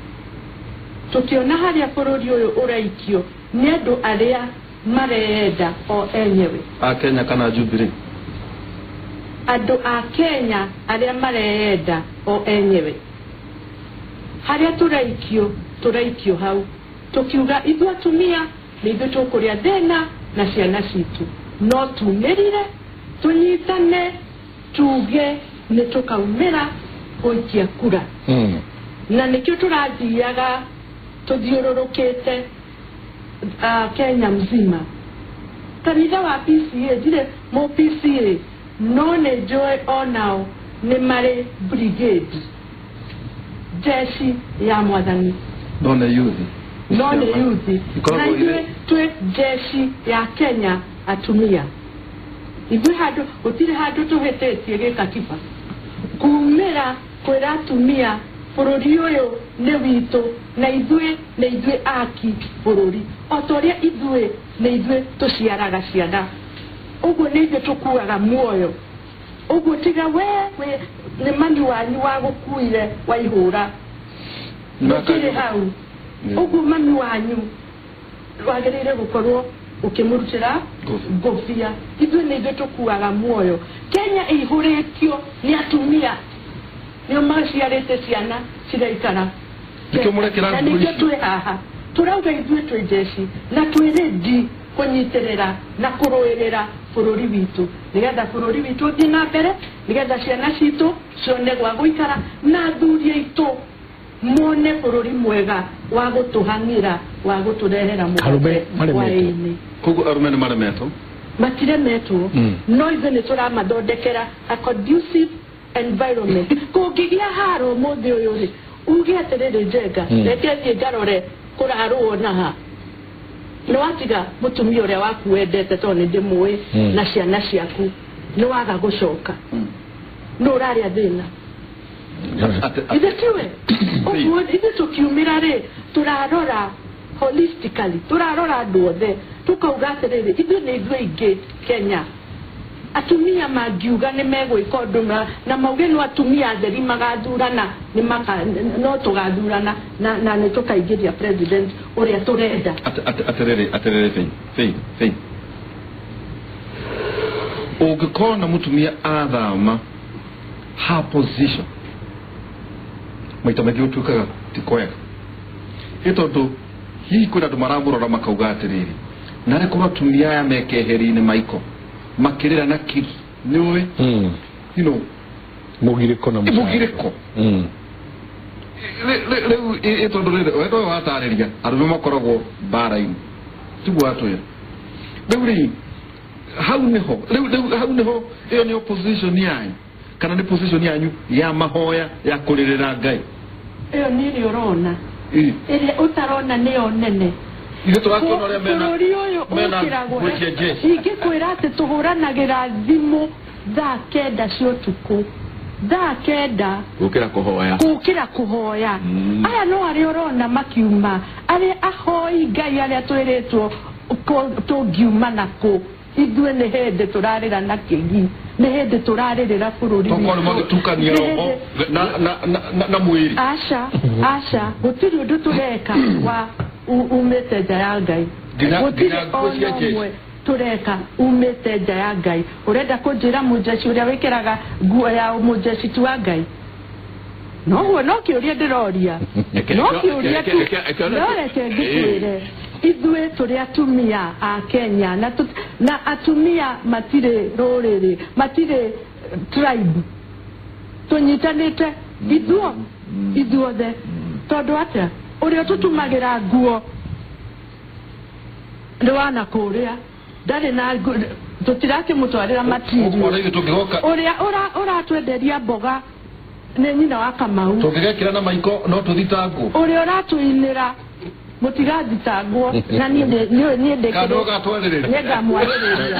Speaker 5: tũkĩona harĩa bũrũri ũyũ ũraikio nĩ andũ arĩa mareyenda o enyewe.
Speaker 2: A Kenya kana Jubilee?
Speaker 5: Andũ a Kenya arĩa mareyenda o enyewe. Harĩa tũraikio, tũraikio hau. Tũkiuga ithuĩ atumia nĩ ithuĩ tũkũrĩa thĩna na ciana citũ. No tumĩrire, tũnyitane, tuge nĩ tũkaumĩra gũikia kura. Na nĩkĩo tũrathiaga tũthiũrũrũkĩte Kenya mzima. Kanitha wa PCA, ndirĩ mũ PCA, no nĩ njũĩ onao nĩ marĩ brigade, jeshi ya mwathani.
Speaker 2: No nĩ youth.
Speaker 5: No nĩ youth. Na ithuĩ twĩ jeshi ya Kenya atumia. Ithuĩ handũ gũtirĩ handũ tũhĩtĩtie gĩkatiba. Kumĩra kwĩra atumia bũrũri ũyũ nĩ witũ na ithuĩ nĩ ithuĩ aki bũrũri. O ta ũrĩa ithuĩ nĩ ithuĩ tũciaraga ciana, ũguo nĩ ithuĩ tũkuaga muoyo. Ũguo tiga we nĩ mami wanyu wagũkuire waihũra, ndũkĩrĩ hau. Ũguo mami wanyu wagĩrĩire gũkorwo Ũkĩmũrutĩra ngũbia. Ithuĩ nĩ ithuĩ tũkuaga muoyo. Kenya ĩihũrĩtio nĩ atumia, nĩo maciarĩte ciana ciraikara.
Speaker 2: Nĩkĩo mũrekĩra
Speaker 5: Na
Speaker 2: nguo
Speaker 5: nĩkĩo
Speaker 2: ici.
Speaker 5: Twĩ haha tũrauga ithuĩ twĩ njeci na twĩ ready kũnyitĩrĩra na kũrũĩrĩra bũrũri witũ, nĩgetha bũrũri witũ ũthiĩ na mbere, nĩgetha ciana citũ cione gwa gũikara na athuri aitũ mone bũrũri mwega wa gũtũhang'ĩra, wa gũtũrehera
Speaker 1: Arũme
Speaker 5: mũgate
Speaker 1: maremetwo.
Speaker 5: hwaĩ-inĩ.
Speaker 2: Koguo arũme nĩ maremetwo?
Speaker 5: Matiremetwo, no ithuĩ nĩ tũramathondekera a conducive environment. Kũngĩgĩa haro ũmũthĩ ũyũ rĩ, uge atĩrĩrĩ, Njenga, reke thiĩ ngarore kũrarũo na ha, nĩ watiga mũtumia ũrĩa waku wendete, tondũ nĩ ndĩmũĩ, na ciana ciaku, nĩ waga gũcoka, nĩ ũrarĩa thĩna. Ithe tiwe ũguo? Ithuĩ tũkiumĩra rĩ, tũrarora holistically, tũrarora andũ othe, tũkauga atĩrĩrĩ, ithuĩ nĩ ithuĩ aingĩ Kenya. Atumia mangiuga nĩ megwĩka ũndũ na mauge no atumia atheri magathurana, nĩ maka no tũgathurana na nĩ tũkaingĩria president ũrĩa tũrenda.
Speaker 2: Atĩrĩrĩ, atĩrĩrĩ, Faith, Faith, Faith, ũngĩkorwo na mũtumia athama her position, maita maingĩ gũtuĩkaga ti kwega, ĩ tondũ hihi kwĩna andũ maramũrora makauga atĩrĩrĩ, narĩ korwo atumia aya mekeheri-inĩ maiko makĩrĩra na kiri nĩ ũĩ
Speaker 1: Mũgirĩko na mũcayanĩko.
Speaker 2: Mũgirĩko. Rĩu ĩ tondũ rĩrĩ wendo ũyũ watarĩria arũme makoragwo mbara-inĩ, tiguo watwĩra rĩu rĩ, hau nĩho rĩu hau nĩho ĩyo nĩ opposition yanyu kana nĩ position yanyu ya mahoya ya kũrĩrĩra Ngai?
Speaker 5: Ĩyo nĩ ĩrĩa ũrona. Ĩrĩa ũtarona nĩyo nene.
Speaker 2: Ithuĩ tũrakĩona ũrĩa mena
Speaker 5: Bũrũri ũyũ
Speaker 2: mena
Speaker 5: ũkĩragwo
Speaker 2: nguo cia jeshi.
Speaker 5: Ingĩkwĩra atĩ tũhũranagĩra thimũ thaa 9 cia ũtukũ, thaa 9.
Speaker 4: Gũkĩra kũhoya.
Speaker 5: Gũkĩra kũhoya. Aya no arĩa ũrona makiuma, arĩa ahoi Ngai, arĩa twĩrĩtwo tũngiuma nakũ, ithuĩ nĩ hĩndĩ tũrarĩra na kĩgi, nĩ hĩndĩ tũrarĩrĩra bũrũri
Speaker 2: Tokorwo nĩ
Speaker 5: witũ.
Speaker 2: magĩtukania
Speaker 5: Nĩ
Speaker 2: roho
Speaker 5: hĩndĩ-
Speaker 2: na mwĩrĩ.
Speaker 5: Aca, aca, gũtirĩ ũndũ tũreka wa umĩte nja ya Ngai. Gũtirĩ
Speaker 2: Nginya nguo cia
Speaker 5: ona
Speaker 2: jeshi.
Speaker 5: ũmwe tũreka umĩte nja ya Ngai. Ũrenda kũnjĩra mũnjeci ũrĩa wĩkĩraga nguo ya mũnjeci ti wa Ngai? Noguo no kĩũria ndĩroria, no kĩũria tu. No reke ngĩkwĩre, ithuĩ tũrĩ atumia a Kenya na atumia matirĩ rũrĩrĩ, matirĩ tribe, tũnyitanĩte ithuothe, tondũ atĩa, ũrĩa tũtumagĩra nguo nĩ wana kũrĩa ndarĩ na tũtirakĩmũtwarĩra material.
Speaker 2: Ona ithuĩ tũngĩgoka
Speaker 5: Ũrĩa ũratwenderia mboga nĩ nyina wa Kamau.
Speaker 2: Tũngĩgekĩra na maiko no tũthitangwo.
Speaker 5: Ũrĩa ũratũinĩra, mũtigathitangwo, na niĩ niĩ
Speaker 2: Kana
Speaker 5: ndĩkĩrĩ
Speaker 2: ũgatwarĩrĩra.
Speaker 5: Nĩ ngamwarĩrĩria.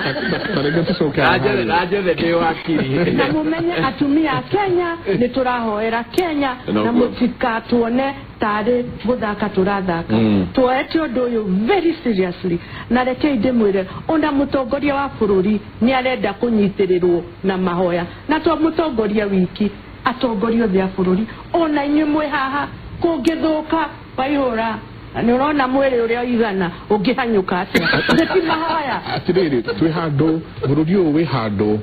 Speaker 1: Tareke tũcoke haha.
Speaker 4: Na njethe ndĩ wakiri.
Speaker 5: Na mũmenye atumia a Kenya nĩ tũrahoera Kenya na
Speaker 4: Noguo.
Speaker 5: mũtikatuone tarĩ gũthaka tũrathaka. Tuoete ũndũ ũyũ very seriously, na rekei ndĩmwĩre, ona mũtongoria wa bũrũri nĩ arenda kũnyitĩrĩrwo na mahoya, na to mũtongoria wiki, atongoria othe a bũrũri, ona inyuĩ mwĩ haha. Kũngĩthũka waihũra, na nĩ ũrona mwĩrĩ ũrĩa ũigana ũngĩhanyũka atĩa? Nĩ ti mahoya.
Speaker 1: Atirĩrĩ, twĩ handũ, bũrũri ũyũ wĩ handũ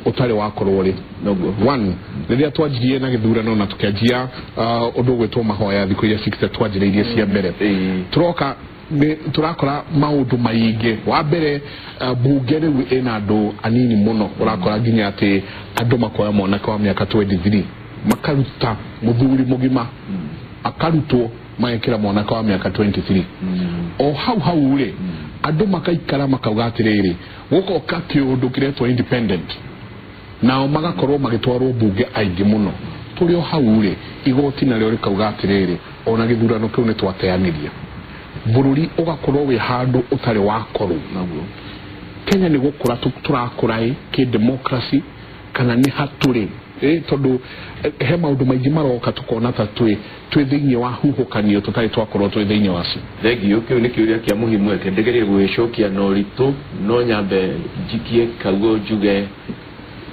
Speaker 1: ũtarĩ wakorwo rĩ.
Speaker 4: Noguo.
Speaker 1: One, rĩrĩa twanjirie na gĩthurano na tũkĩanjia ũndũ ũgwĩtwo mahoya thikũ iria 60 twanjĩrĩirie cia mbere, tũroka nĩ tũrakora maũndũ maingĩ. Wa mbere, bunge rĩu ĩna andũ anini mũno. Ũrakora nginya atĩ andũ makoya mwanake wa mĩaka 23, makaruta mũthuri mũgima akarutwo, magekĩra mwanake wa mĩaka 23. O hau hau rĩ, andũ makaikara makauga atĩrĩrĩ, gũkoka kĩũndũ kĩretwo independent, nao magakorwo magĩtwarwo mbunge aingĩ mũno. Tũrĩ o hau rĩ, igoti narĩo rĩkauga atĩrĩrĩ, ona gĩthurano kĩu nĩ twateanĩria. Bũrũri ũgakorwo wĩ handũ ũtarĩ wakorwo.
Speaker 4: Noguo.
Speaker 1: Kenya nĩ gũkũra tũrakũra ĩ kĩ-democracy kana nĩ hatũrĩ tondũ he maũndũ maingĩ maroka tũkona ta twĩ thĩinĩ wa huhũkanio tũtarĩ twakorwo twĩ thĩinĩ wacio.
Speaker 4: Thengiũ, kĩu nĩ kĩũria kĩa muhimu. Reke ndĩgerie gũgĩcokia na ũritũ, no nyambe njikie kaugo njuge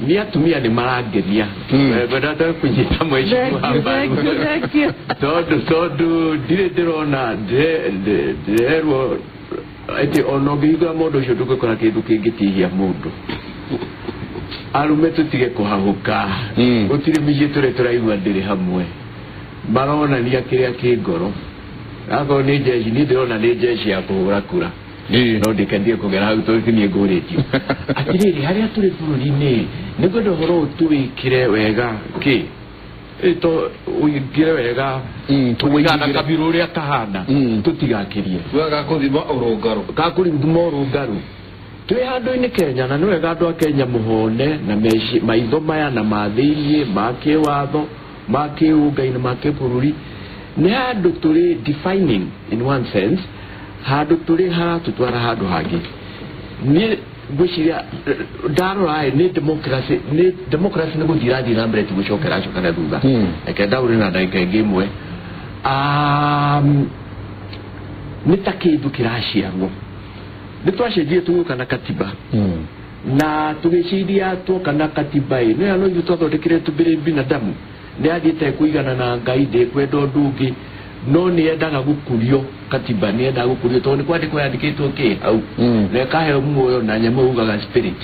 Speaker 4: nĩ atumia nĩ marangenia. Ngwenda kũnyita mheshimiwa
Speaker 5: Thank you, thank you, thank you.
Speaker 4: Tondũ ndirĩ ndĩrona ndĩrerwo Ati ona ũngĩhingũra mũndũ ũcio ndũngĩkora kĩndũ kĩngĩtihia mũndũ. Arume tũtige kũhahũka. Gũtirĩ mĩciĩ tũrĩ tũraigua ndĩrĩ hamwe. Maronania kĩrĩa kĩ ngoro. Akorwo nĩ jeshi, niĩ ndĩrona nĩ jeshi ya kũhũra kura. No ndikendie kũgera hau tondũ ti niĩ ngũrĩtio. Atĩrĩrĩ, harĩa tũrĩ bũrũri-inĩ, nĩ ngwenda ũhoro ũyũ tũwĩkĩre wega kĩ? Ũingĩre wega tũigana kabirũ ũrĩa kahana tũtigakĩrie.
Speaker 2: Gakũthima ũrũngarũ.
Speaker 4: Gakũthima ũrũngarũ. Twĩ handũ-inĩ Kenya na nĩ wega andũ a Kenya mũhone na maitho maya na mathĩiniĩ ma kĩwatho ma kĩũngai na ma kĩbũrũri. Nĩ handũ tũrĩ defining in one sense, handũ tũrĩ haratũtwara handũ hangĩ. Niĩ ngwĩciria ndarora nĩ democracy, nĩ democracy nĩ gũthiĩ ĩrathiĩ na mbere ti gũcoka ĩracoka na thutha. Reke ndaũre na ndagĩka ĩngĩ ĩmwe. Nĩ ta kĩndũ kĩraciarwo. Nĩ twacenjie tũgĩũka na katiba. Na tũgĩciria tuoka na katiba ĩ, nĩ no ithuĩ twathondekire tũmbĩrĩ binadamu. Nĩ athiĩte kũigana na Ngai ndĩkwenda ũndũ ũngĩ, no nĩ yendaga gũkũrio katiba, nĩ yendaga gũkũrio tondũ nĩ kwandĩkwo yandĩkĩtwo kĩ hau. Na ĩkaheo muoyo na nyamũ ugaga spirit.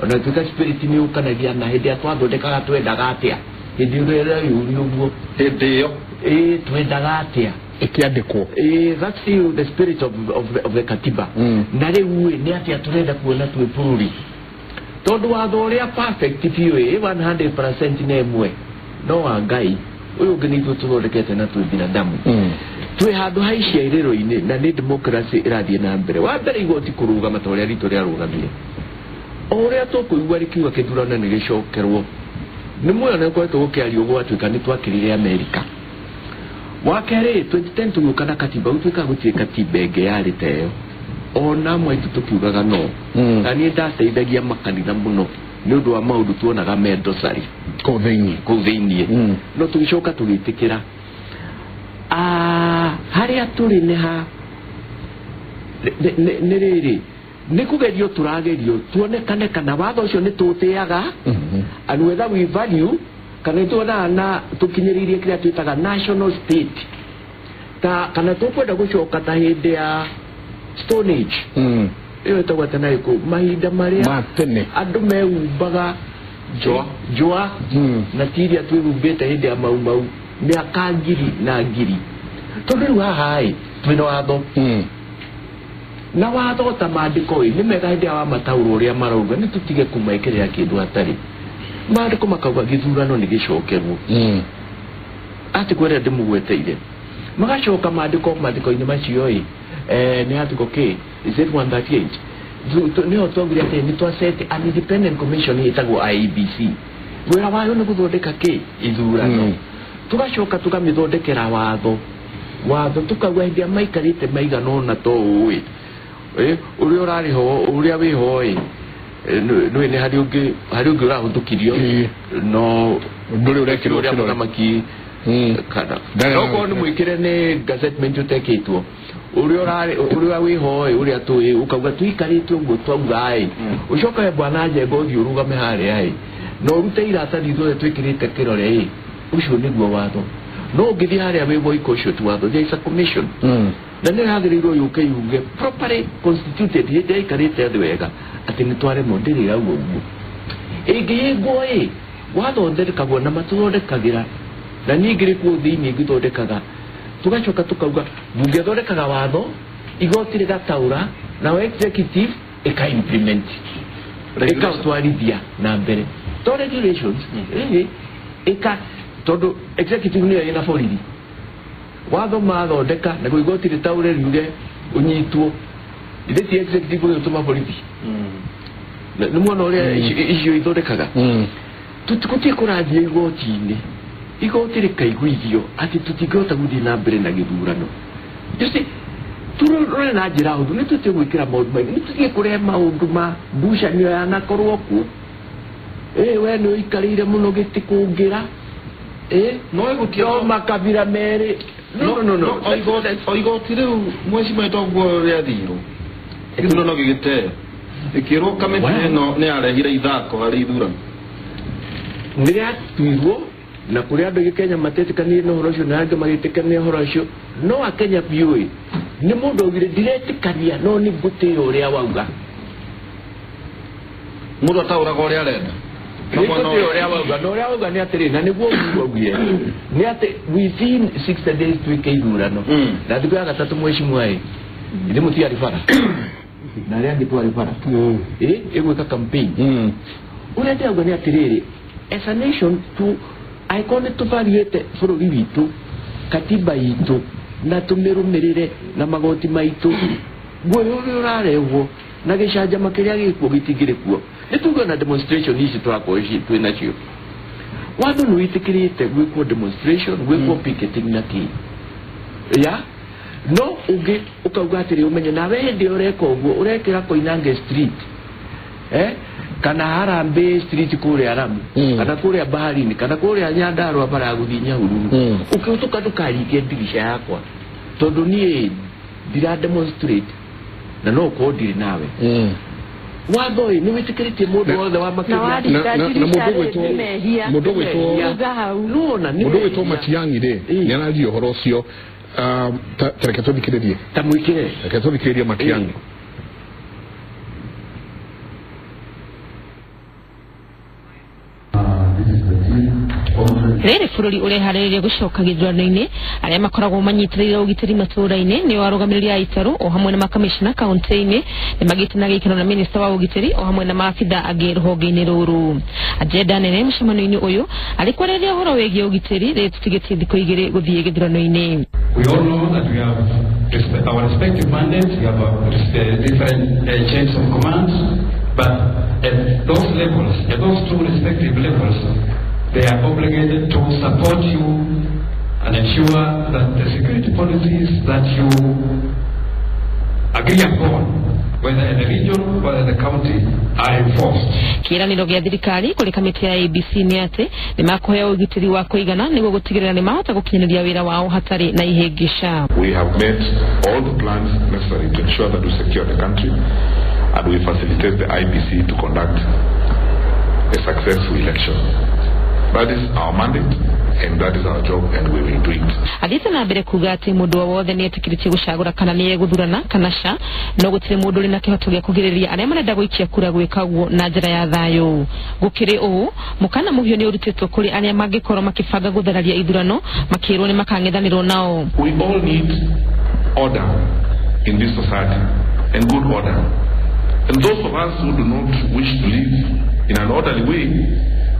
Speaker 4: Ona tuĩka spirit nĩ yũkanagia na hĩndĩ ĩrĩa twathondekaga twendaga atĩa. Hĩndĩ ĩrĩa ĩreyũria ũguo.
Speaker 2: Hĩndĩ ĩyo.
Speaker 4: Ĩĩ, twendaga atĩa.
Speaker 1: Ĩkĩandĩkwo.
Speaker 4: Ĩĩ, that's the spirit of the katiba. Na rĩu ĩ, nĩ atĩa tũrenda kuona twĩ bũrũri. Tondũ watho ũrĩa perfect biũ ĩ, 100% nĩ ĩmwe. No wa Ngai, ũyũ ũngĩ nĩ ithuĩ tũthondekete na twĩ binadamu. Twĩ handũ ha iciarĩro-inĩ na nĩ democracy ĩrathiĩ na mbere. Wa mbere igoti kũrũgama ta ũrĩa ritũ rĩarũgamire. O ũrĩa tũkũigua rĩkiuga kĩthurano nĩ gĩcokerwo. Nĩ muoyo nĩ ũkoretwo gũkĩario gwatuĩka nĩ twakĩrire Amerika. Wa kerĩ 2010 tũgĩũka na katiba, gũtuĩka gũtirĩ katiba ĩngĩ yarĩ ta ĩyo. Ona amwe aitũ tũkiugaga no. Na niĩ ndateithagia makanitha mũno nĩ ũndũ wa maũndũ tuonaga me dosari.
Speaker 1: Kũu thĩiniĩ.
Speaker 4: Kũu thĩiniĩ. No tũgĩcoka tũgĩtĩkĩra. Harĩa tũrĩ nĩ ha nĩ rĩrĩ, nĩ kũgerio tũragerio tuonekane kana watho ũcio nĩ tũũtĩaga, and whether we value kana nĩ tuonaga na tũkinyĩrĩirie kĩrĩa twĩtaga national state, ta kana tũkwenda gũcoka ta hĩndĩ ya Stone Age. Ĩyo ĩtagwo atĩ na ĩkũ mahinda marĩa
Speaker 1: ma tene
Speaker 4: andũ meumbaga njũa na ti iria twĩhumbĩte hĩndĩ ya mau mau mĩaka ngiri na ngiri. Tondũ rĩu haha ĩ twĩna watho. Na watho ta maandĩko ĩ nĩ mega hĩndĩ ya wamataũra ũrĩa marauga, nĩ tũtige kũmekĩrĩra kĩndũ hatarĩ. Maandĩko makauga gĩthurano nĩ gĩcokerwo. Atĩ kwĩrĩa ndĩmũgweteire. Magacoka maandĩko maandĩko-inĩ macio ĩ, nĩ article K, is it 138? Nĩho twaugire atĩ nĩ twa set an independent commission ĩtagwo IEBC. Wĩra wayo nĩ gũthondeka kĩ? Ithurano. Tũgacoka tũkamĩthondekera watho. Watho tũkauga hĩndĩ ĩrĩa maikarĩte maigana ũna to ũĩ. Ũrĩa ũrarĩ ho, ũrĩa wĩho ĩ, nĩũĩ nĩ harĩ ũngĩ, harĩ ũngĩ ũrahũthũkirio. No
Speaker 1: ndũrĩ ũrekĩrwo
Speaker 4: ũrĩa
Speaker 1: kĩrore.
Speaker 4: Mũthamaki kana. No korwo nĩ mwĩkĩre nĩ gazettement ũtekĩtwo. Ũrĩa ũrarĩ, ũrĩa wĩho ĩ, ũrĩa tũĩ, ũkauga tũikarĩte ũguo twauga ĩ. Ũcoke we bwana Njenga ũthiĩ ũrũgame harĩa ĩ. Na ũrute iratathi ithuothe twĩkĩrĩte kĩrore ĩ. Ũcio nĩguo watho. No ũngĩthiĩ harĩa wĩ woika ũcio ti watho. There is a commission. Na nĩ yagĩrĩirwo yũke yuge properly constituted hĩndĩ ĩrĩa ĩikarĩte thĩ wega atĩ nĩ twaremwo ndĩrĩ ĩrauga ũguo. Ĩngĩhĩngwo ĩ, wathondekagwo na matũthondekagĩra na niĩ ngĩrĩ kuo thĩiniĩ ngĩthondekaga. Tũgacoka tũkauga mbunge ĩthondekaga watho, igoti rĩgataũra, nao executive ĩka implement. Ĩkaũtwarithia na mbere. To regulations, ĩka tondũ executive nĩyo ĩna borithi. Watho mathondeka naguo igoti rĩtaũre riuge ũnyitwo. Ithe ti executive ũgĩtũma borithi. Nĩ muona ũrĩa icio ithondekaga. Tũtigũthiĩ kũrathiĩ igoti-inĩ. Igoti rĩkaiguithio atĩ tũtingĩhota gũthiĩ na mbere na gĩthurano. You see, tũrore na njĩra hũthũ, nĩ tũtige gwĩkĩra maũndũ maingĩ, nĩ tũtige kũrehe maũndũ ma ngucanio yanakorwo kuo. We nĩ ũikarĩire mũno gĩtĩ kũngĩra.
Speaker 2: No ĩgũtio
Speaker 4: No makabira merĩ. No, no, no, no.
Speaker 2: O igoti rĩu mweci toguo rĩathirwo. Gĩthurano gĩgĩteo. Ĩkĩrwo kamĩtĩ ĩno nĩ yarehire ithako harĩ ithurano.
Speaker 4: Nĩ rĩatuirwo na kũrĩ andũ aingĩ Kenya matetĩkanire na ũhoro ũcio na angĩ magĩtĩkania ũhoro ũcio, no akenya biũ ĩ Nĩ mũndũ augire ndiretĩkania no nĩ ngũtĩĩa ũrĩa wauga.
Speaker 2: Mũndũ ataũraga ũrĩa arenda.
Speaker 4: Nĩ ũrĩa wauga na ũrĩa wauga nĩ atĩrĩ na nĩguo augire nĩ atĩ within 60 days twĩke ithurano. Na thikũ ya gatatũ mheshimiwa ĩ ithe mũtiarĩ bara na arĩa angĩ twarĩ bara ĩgwĩka campaign. Ũrĩa ndĩrauga nĩ atĩrĩrĩ as a nation tu angĩkorwo nĩ tũbariĩte bũrũri witũ katiba itũ na tũmĩrũmĩrĩre na magoti maitũ guoya ũrĩa ũrarehwo na gĩcanjama kĩrĩa gĩkuo gĩtingĩrĩ kuo. Nĩ tuge na demonstration ici tũrakorwo twĩ nacio. Watho nĩ wĩtĩkĩrĩte gwĩkwo demonstration, gwĩkwo picketing na kĩ ya no ũngĩ ũkauga atĩrĩ ũmenye nawe hĩndĩ ĩrĩa ũreka ũguo ũrekĩra Koinange Street kana Harambee Street kũrĩa Lamu kana kũrĩa Baharini kana kũrĩa Nyandarua bara ya gũthiĩ Nyahururu ũkĩhĩtũka ndũkaringe ndirica yakwa tondũ niĩ ndira demonstrate na no ũkorwo ndirĩ nawe. Watho ĩ nĩ wĩtĩkĩrĩtie mũndũ wothe wa makĩria
Speaker 1: na mũndũ ũgwĩtwo Matiang'i rĩ nĩ araria ũhoro ũcio. Reke tũthikĩrĩrie
Speaker 4: ta mwĩkĩre,
Speaker 1: reke tũthikĩrĩrie Matiang'i.
Speaker 6: Rĩrĩ bũrũri ũreharĩrĩria gũcoka gĩthurano-inĩ arĩa makoragwo manyitĩrĩire ũgitĩri matũũra-inĩ nĩo arũgamĩrĩri a itaru o hamwe na makamishna kaunti-inĩ nĩ magĩte na gĩikaro na minista wa ũgitĩri o hamwe na maabitha angĩ rũhonge-inĩ rũrũ. Agenda nene mũcemanio-inĩ ũyũ arĩ kwarĩrĩria ũhoro wĩgiĩ ũgitĩri rĩrĩ tũtigĩtie thikũ igĩrĩ gũthiĩ gĩthurano-inĩ.
Speaker 7: We all know that we have our respective mandates, we have our different chains of command, but at those levels, at those two respective levels, they are obligated to support you and ensure that the security policies that you agree upon, whether in the region, whether in the county, are enforced.
Speaker 6: Kĩĩranĩro gĩa thirikari kũrĩ kamĩtĩ ya ABC nĩ atĩ nĩ makũheo ũgitĩri wa kũigana nĩguo gũtigĩrĩra nĩ mahota gũkinyanĩria wĩra wao hatarĩ na ihĩngĩca.
Speaker 1: We have made all the plans necessary to ensure that we secure the country and we facilitate the IBC to conduct a successful election. That is our mandate and that is our job and we will do it.
Speaker 6: Athiĩte na mbere kuga atĩ mũndũ o wothe nĩ etĩkĩrĩtie gũcagũra kana nĩ egũthurana kana ca, no gũtirĩ mũndũ ũrĩ na kĩhoto gĩa kũgirĩrĩria arĩa marenda gũikia kura gwĩka ũguo na njĩra ya thayũ. Gũkĩrĩ ũũ, mũkana mũhiũ nĩ ũrutĩtwo kũrĩ arĩa mangĩkorwo makĩbanga gũthararia ithurano makĩrwo nĩ makang'ethanĩrwo nao.
Speaker 1: We all need order in this society and good order. And those of us who do not wish to live in an orderly way,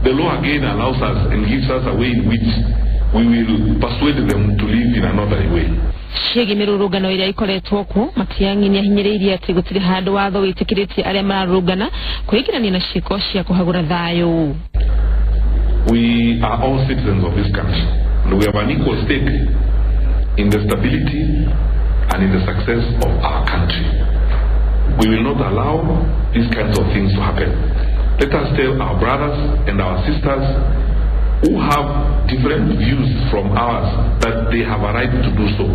Speaker 1: the law again allows us and gives us a way in which we will persuade them to live in an orderly way.
Speaker 6: Ciĩgiĩ mĩrũrũngano ĩrĩa ĩkoretwo kuo, Matiang'i nĩahinyĩrĩirie atĩ gũtirĩ handũ watho wĩtĩkĩrĩtie arĩa mararũrũngana kwĩingĩrania na ciĩko cia kũhagũra thayũ.
Speaker 1: We are all citizens of this country and we have an equal stake in the stability and in the success of our country. We will not allow these kinds of things to happen. Let us tell our brothers and our sisters who have different views from ours that they have a right to do so,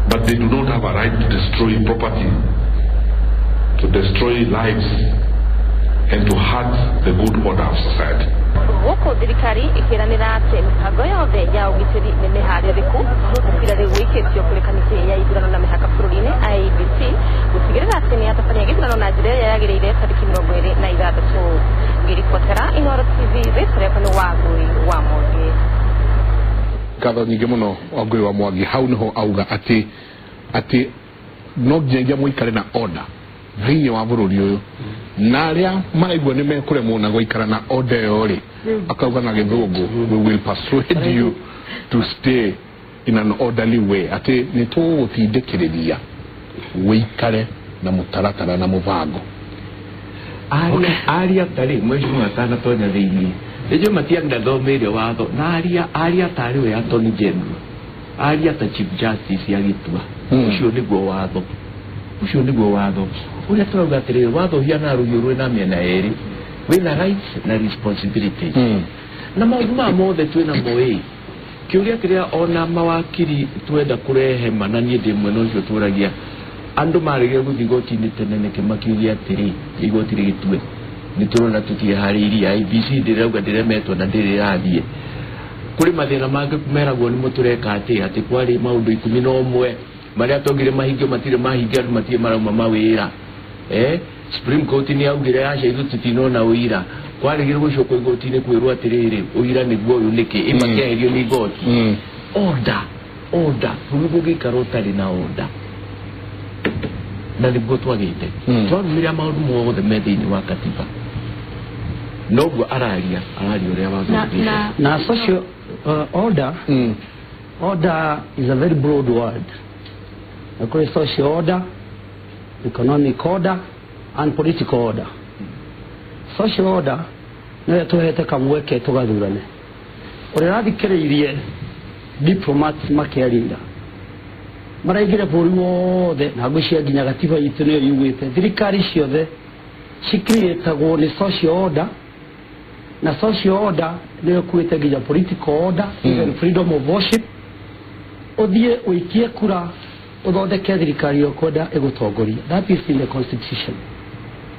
Speaker 1: but they do not have a right to destroy property, to destroy lives, and to hurt the good order of society.
Speaker 6: Gũkũ thirikari ĩkĩranĩra atĩ mĩbango yothe ya ũgitĩri nĩ mĩharĩrĩku gũkĩra rĩu gũikĩtio kũrĩ kamĩtĩ ya ithurano na mĩhaka bũrũri-inĩ IEBC gũtigĩrĩra atĩ nĩ yatabania gĩthurano na njĩra ĩrĩa yagĩrĩire tarĩki 26. Ngĩribotera Inooro TV rĩtwa rĩakwa nĩ Wangũi wa Mwangi.
Speaker 1: Ngatho nyingĩ mũno Wangũi wa Mwangi. Hau nĩho auga atĩ no nginyagia mũikare na order thĩinĩ wa bũrũri ũyũ na arĩa maraigua nĩ mekũremwo na gũikara na order ĩyo rĩ, akauga na gĩthũngũ, we will persuade you to stay in an orderly way, atĩ nĩ tũgũgũtindĩkĩrĩria wĩikare na mũtaratara na mũbango.
Speaker 4: Aria tarĩ mheshimiwa atanatonya thĩinĩ nĩnjũĩ Matiang'i ndathomeire watho na aria tarĩ we Attorney General, aria ta Chief Justice agĩtua ũcio nĩguo watho, ũcio nĩguo watho ũrĩa tũrauga atĩrĩrĩ, watho ũhianaga rũhiũ rwĩna mĩena ĩrĩ, wĩna rights na responsibilities. Na maũndũ maya mothe twĩna mo ĩ kĩũria kĩrĩa ona mawakiri twenda kũrehe ma, na niĩ ndĩ mwena ũcio tũragia andũ maregire gũthiĩ igoti-inĩ tene nĩkĩ makiuge atĩrĩ igoti rĩgĩtue nĩ tũrona tũtiĩharĩirie, IEBC ndĩrauga ndĩremetwo na ndĩrĩ ĩrathiĩ. Kũrĩ mathĩna mangĩ meragwo nĩ mũtũreka atĩ kwarĩ maũndũ 11 Marĩa tongire mahingio matirĩ mahingio andũ matirĩ marauma mawĩra. Supreme Court nĩ yaugire aca ithuĩ tũtinona ũira. Kwarĩgire gũcokwo igoti-inĩ kwĩrwo atĩrĩrĩ ũira nĩguo ũyũ nĩkĩ ĩmakĩeherio nĩ igoti. Order order bũrũri ũngĩikara ũtarĩ na order na nĩguo twagĩte twarumĩrĩra maũndũ mothe me thĩinĩ wa katiba noguo araria ũrĩa wagĩrĩire.
Speaker 3: Na social order order is a very broad word. Kũrĩ social order, economic order and political order. Social order nĩyo tũhete kamweke tũgathurane. Ũrĩa ũrathikĩrĩirie diplomats makĩaria maraingĩra bũrũri wothe na ngwĩciria nginya gatiba itũ nĩyo yugĩte thirikari ciothe cikriĩtagwo nĩ social order na social order nĩyo ĩkuĩte nginya political order, even freedom of worship. Ũthiĩ ũikie kura ũthondeke thirikari ũkwenda ĩgũtongoria. That is in the constitution.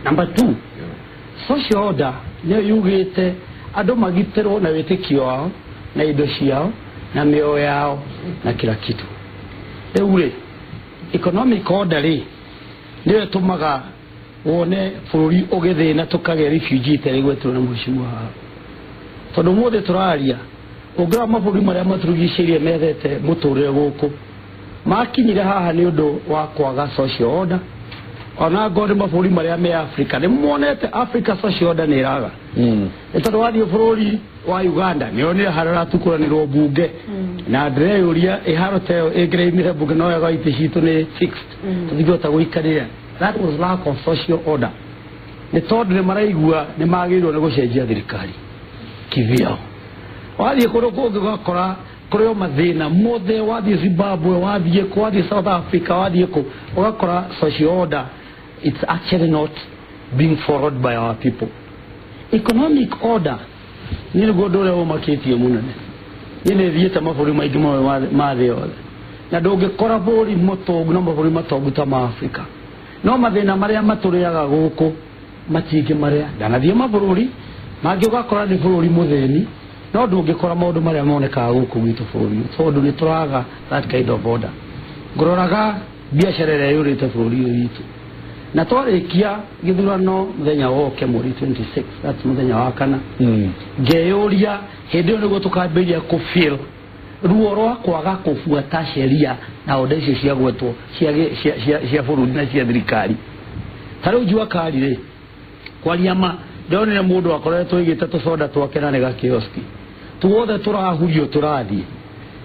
Speaker 3: Number 2, social order nĩyo yugĩte andũ magitĩrwo na wĩtĩkio wao na indo ciao na mĩoyo yao na kila kitu. Rĩu rĩ, economic order rĩ nĩyo ĩtũmaga wone bũrũri ũgĩthĩna tũkagĩa refugee ta ĩgwetirwo nĩ mheshimiwa haha. Tondũ ũmũthĩ tũraria ũngĩrora mabũrũri marĩa matũrigicĩirie methete mũtũrĩre gũkũ makinyire haha nĩ ũndũ wa kwaga social order. Ona ngorwo nĩ mabũrũri marĩa me Africa nĩ monete Africa social order nĩ ĩraga. Nĩ tondũ wathiĩ bũrũri wa Uganda nĩ onire harĩa ũratukũranĩrwo mbunge na ndĩreyũria ĩharo ta ĩyo ĩngĩraimire mbunge no wega itĩ citũ nĩ fixed tũtingĩhota gũikarĩra. That was lack of social order. Nĩ tondũ nĩ maraigua nĩ magĩrĩirwo nĩ gũcenjia thirikari kivyao. Wathiĩ kũndũ kũngĩ ũgakora kũrĩ o mathĩna mothe. Wathiĩ Zimbabwe, wathiĩ kũ, wathiĩ South Africa, wathiĩ kũ, ũgakora social order it's actually not being followed by our people. Economic order nĩ nĩguo ũndũ ũrĩa ũmakĩtie mũnene. Niĩ nĩ thiĩte mabũrũri maingĩ mũno ma thĩ yothe na ndũngĩkora bũrũri mũtongu na mabũrũri matongu ta ma Africa no mathĩna marĩa matũrĩaga gũkũ matingĩ marĩa. Ndanathiĩ mabũrũri mangĩ ũgakora nĩ bũrũri mũthĩni no ndũngĩkora maũndũ marĩa monekaga gũkũ gwitũ bũrũri tondũ nĩ tũraga that kind of order. Ngũroraga biacara ĩrĩa yũrĩte bũrũri ũyũ witũ na twarĩkia gĩthurano mũthenya woke mweri 26, that's mũthenya wa kana, ngeyũria hĩndĩ ĩyo nĩguo tũkambĩrĩria kũfeel ruo rwa kwaga kũbuata sheria na order icio ciagwetwo cia bũrũri na cia thirikari. Ta rĩu Jua Kali rĩ, kwaria ma ndonire mũndũ akoretwo aigĩte tũcoda twake na nĩ gakioski tuothe tũrahurio tũrathiĩ.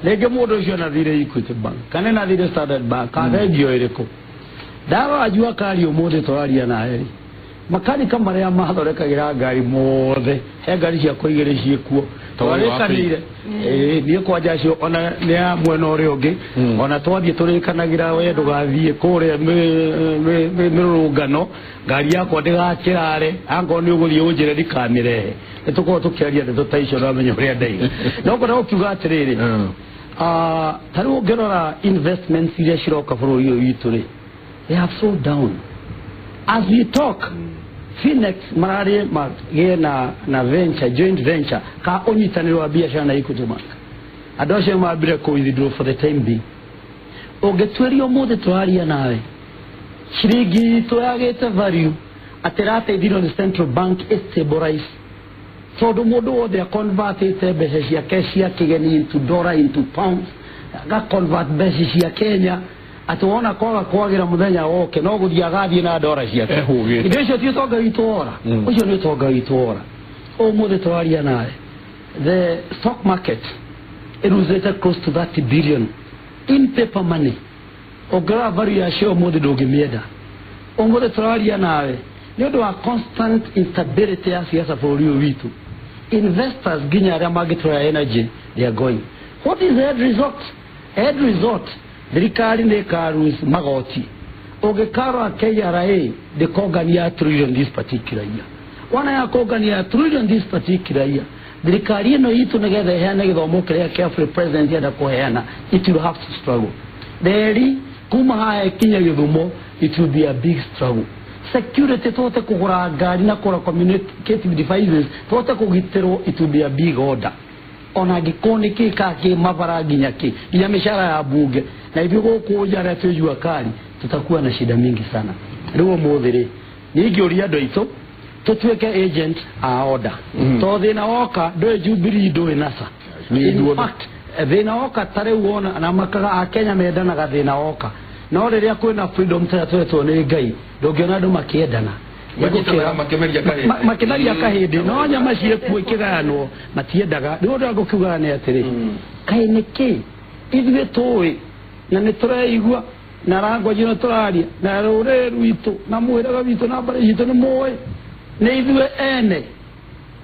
Speaker 3: Rĩngĩ mũndũ ũcio anathire Equity Bank kana anathire Standard Bank kana bengi o ĩrĩkũ. Ndarora Jua Kali ũmũthĩ tũraria nawe rĩ, makanika marĩa mathondekagĩra ngari mothe he ngari ciakwa igĩrĩ ciĩkuo twarĩkanĩire. Niĩ kwanja acio ona nĩ ya mwena ũrĩa ũngĩ ona twathiĩ tũrĩkanagĩra we ndũgathiĩ kũrĩa mĩrũrũngano ngari yakwa ndĩgakĩrare angorwo nĩ ũgũthiĩ ũnjĩre ndikamĩrehe. Nĩ tũkorwo tũkĩaria ndeto ta icio ndamenya ũrĩa ndaiga. No ngorwo ũkiuga atĩrĩrĩ, ta rĩu ũngĩrora investments iria ciroka bũrũri ũyũ witũ rĩ, they have slowed down. As we talk, Phoenix mararĩ magĩe na venture, joint venture ka ũnyitanĩro wa biacara na Equity Bank. Andũ acio mambire kũ withdraw for the time being. Ũngĩtuĩria ũmũthĩ tũraria nawe ciringi itũ yagĩte value atĩ ĩrateithirio nĩ Central Bank ĩstabilize tondũ mũndũ wothe aconvertĩte mbeca ciake cia kĩgeni into dollar, into pounds, agaconvert mbeca cia Kenya atĩ wona kwaga kwagĩra mũthenya woke no gũthiĩ agathiĩ na ndora ciake. Indo icio ti ũtonga witũ wora, ũcio nĩ ũtonga witũ wora. Ũmũthĩ tũraria nawe the stock market ĩruzĩte close to 30 billion in paper money. Ũngĩrora value yacio ũmũthĩ ndũngĩmĩenda. Ũmũthĩ tũraria nawe nĩ ũndũ wa constant instability ya siasa bũrũri ũyũ witũ, investors nginya arĩa mangĩtũra energy they are going. What is the end result? End result thirikari nĩ ĩkaruse magoti. Ũngĩkarora KRA ndĩkongania trillion this particular year. Wona yakongania trillion this particular year, thirikari ĩno itũ nĩgetha ĩheane gĩthomo kĩrĩa kĩa free president enda kũheana, it will have to struggle. Theri kuma haha ĩkinye Gĩthumo, it will be a big struggle. Security tũhote kũgũra ngari na kũgũra communicative devices tũhote kũgitĩrwo, it will be a big order. Ona angĩkorwo nĩ kĩ ka kĩ mabara nginya kĩ nginya mĩcara ya bunge na ithuĩ gũkũ nja arĩa twĩ jua kali tutakuwa na shida mingi sana. Rĩu ũmũthĩ rĩ niĩ ingĩũria andũ aitũ tũtuĩke agent a order. To thĩna woka ndũĩ Jubilee ndũĩ NASA. In fact thĩna woka ta rĩu wona na makaga a Kenya mendanaga thĩna woka no rĩrĩa kwĩna freedom ta twetwo nĩ Ngai ndũngĩona andũ makĩendana makimeria kahĩndĩ no nyama ciĩkuo ikĩgayanwo matiendaga. Rĩu ũndũ ngũkiugaga nĩ atĩrĩ kaĩ nĩkĩ ithuĩ tũĩ na nĩ tũreigua na language ĩno tũraria na rũrĩrĩ rwitũ na mwĩrĩga witũ na mbarĩ citũ nĩ mũĩ nĩ ithuĩ ene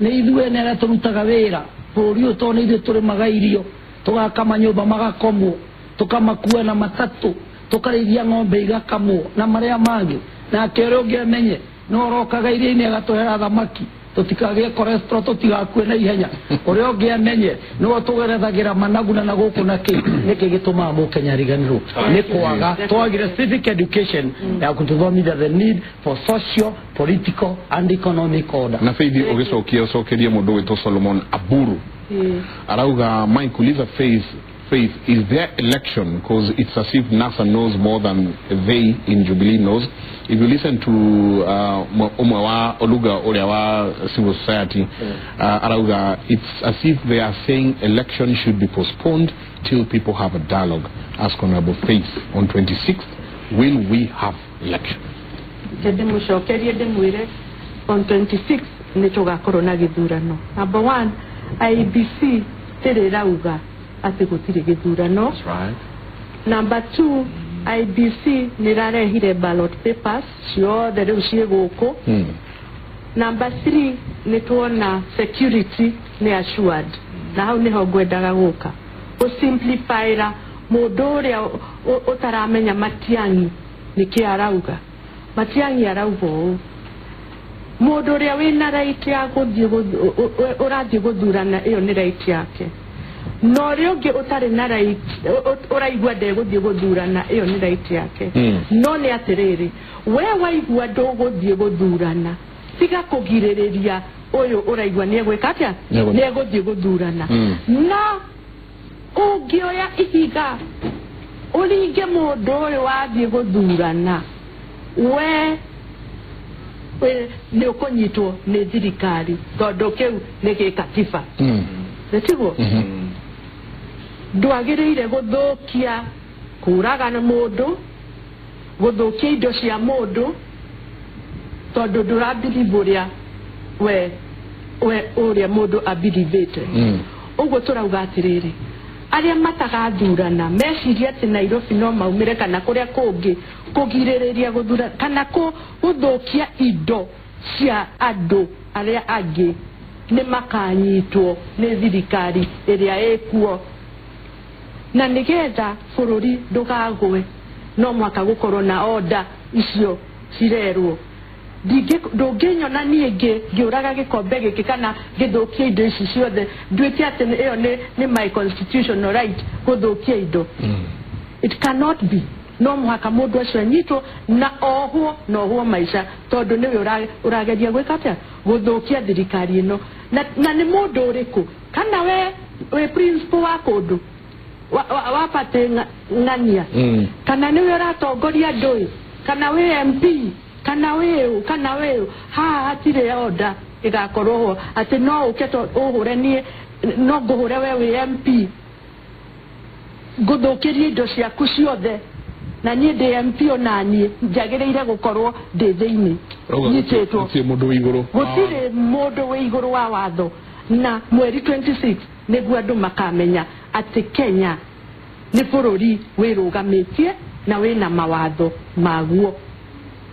Speaker 3: nĩ ithuĩ ene arĩa tũrutaga wĩra bũrũri ũyũ tondũ nĩ ithuĩ tũrĩmaga irio tũgaka manyũmba magakomwo tũkamakua na matatũ tũkarĩithia ng'ombe igakamwo na marĩa mangĩ nake ũrĩa ũngĩ amenye no orokaga iria-inĩ agatũhera thamaki tũtikagĩe cholesterol tũtigakue na ihenya ũrĩa ũngĩ amenye nĩwe tũgerethagĩra managu na gũkũ na kĩ nĩkĩ gĩtũmaga mũkenya ariganĩrwo nĩ kwaga twagire civic education ya kũtũthomithia the need for social, political and economic order.
Speaker 1: Na Faith ũgĩcokia ũcokerie mũndũ wĩtwo Solomon Aburu arauga Mike uliza Faith, is there election? Because it's as if NASA knows more than they in Jubilee knows. If you listen to umwe wa Oluga uria wa civil society, arauga it's as if they are saying election should be postponed till people have a dialogue. Ask Honorable Faith on 26th, will we have election?
Speaker 5: On 26th nĩ na gĩthurano. Number one, IEBC tirĩ rauga atĩ gũtirĩ gĩthurano.
Speaker 4: That's right.
Speaker 5: Number two, IEBC nĩ rarehire ballot papers ciothe rĩu ciĩ gũkũ. Number three, nĩ tuona security nĩ assured. Na hau nĩho ngwendaga gũka gũsimplifyra mũndũ ũrĩa ũtaramenya Matiang'i nĩkĩ arauga. Matiang'i arauga ũũ, mũndũ ũrĩa wĩna right ya gũthiĩ ũrathiĩ gũthurana ĩyo nĩ right yake, no ũrĩa ũngĩ ũtarĩ na right ũraigua ndegũthiĩ gũthurana ĩyo nĩ right yake. No nĩ atĩrĩrĩ, we waigua ndũgũthiĩ gũthurana tiga kũgirĩrĩria ũyũ ũraigua nĩegwĩka atĩa nĩegũthiĩ gũthurana. Na ũngĩoya ihiga ũringe mũndũ ũyũ wathiĩ gũthurana we nĩ ũkũnyitwo nĩ thirikari tondũ kĩu nĩ gĩkatiba. Nĩtiguo? Ndwagĩrĩire gũthũkia kũraga mũndũ gũthũkia indo cia mũndũ tondũ ndũrabiribu ũrĩa we ũrĩa mũndũ abiribĩte. Ũguo tũrauga atĩrĩrĩ, arĩa matagathurana meciria atĩ Nairobi no maumĩre kana kũrĩa kũngĩ kũgirĩrĩria gũthura kana gũthũkia indo cia andũ arĩa angĩ nĩ makanyitwo nĩ thirikari ĩrĩa ĩkuo. Na nĩgetha bũrũri ndũkagwe no mwaka gũkorwo na order icio cirerwo. Ndũngĩnyona niĩ ngĩũraga gĩkombe gĩkĩ kana ngĩthũkia indo ici ciothe nduĩke atĩ ĩyo nĩ my constitutional right gũthũkia indo. It cannot be. No mũhaka mũndũ acio anyitwo na ohwo na ohwo maica tondũ nĩwe ũrageria gwĩka atĩa gũthũkia thirikari ĩno. Na nĩ mũndũ ũrĩkũ kana we wĩ principal wa kũndũ wa party ng'ania kana nĩwe ũratongoria andũ kana wĩ MP kana wĩũ kana wĩũ, haha hatirĩ order ĩgakorwo ho atĩ no ũke ũhũre niĩ no ngũhũre we wĩ MP ngũthũkĩrie indo ciaku ciothe na niĩ ndĩ MP ona niĩ njagĩrĩire gũkorwo ndĩ thĩinĩ nyitĩtwo. Gũtirĩ mũndũ wĩ igũrũ wa watho. Na mweri 26 nĩguo andũ makamenya atĩ Kenya nĩ bũrũri wĩrũgamĩtie na wĩna mawatho maguo.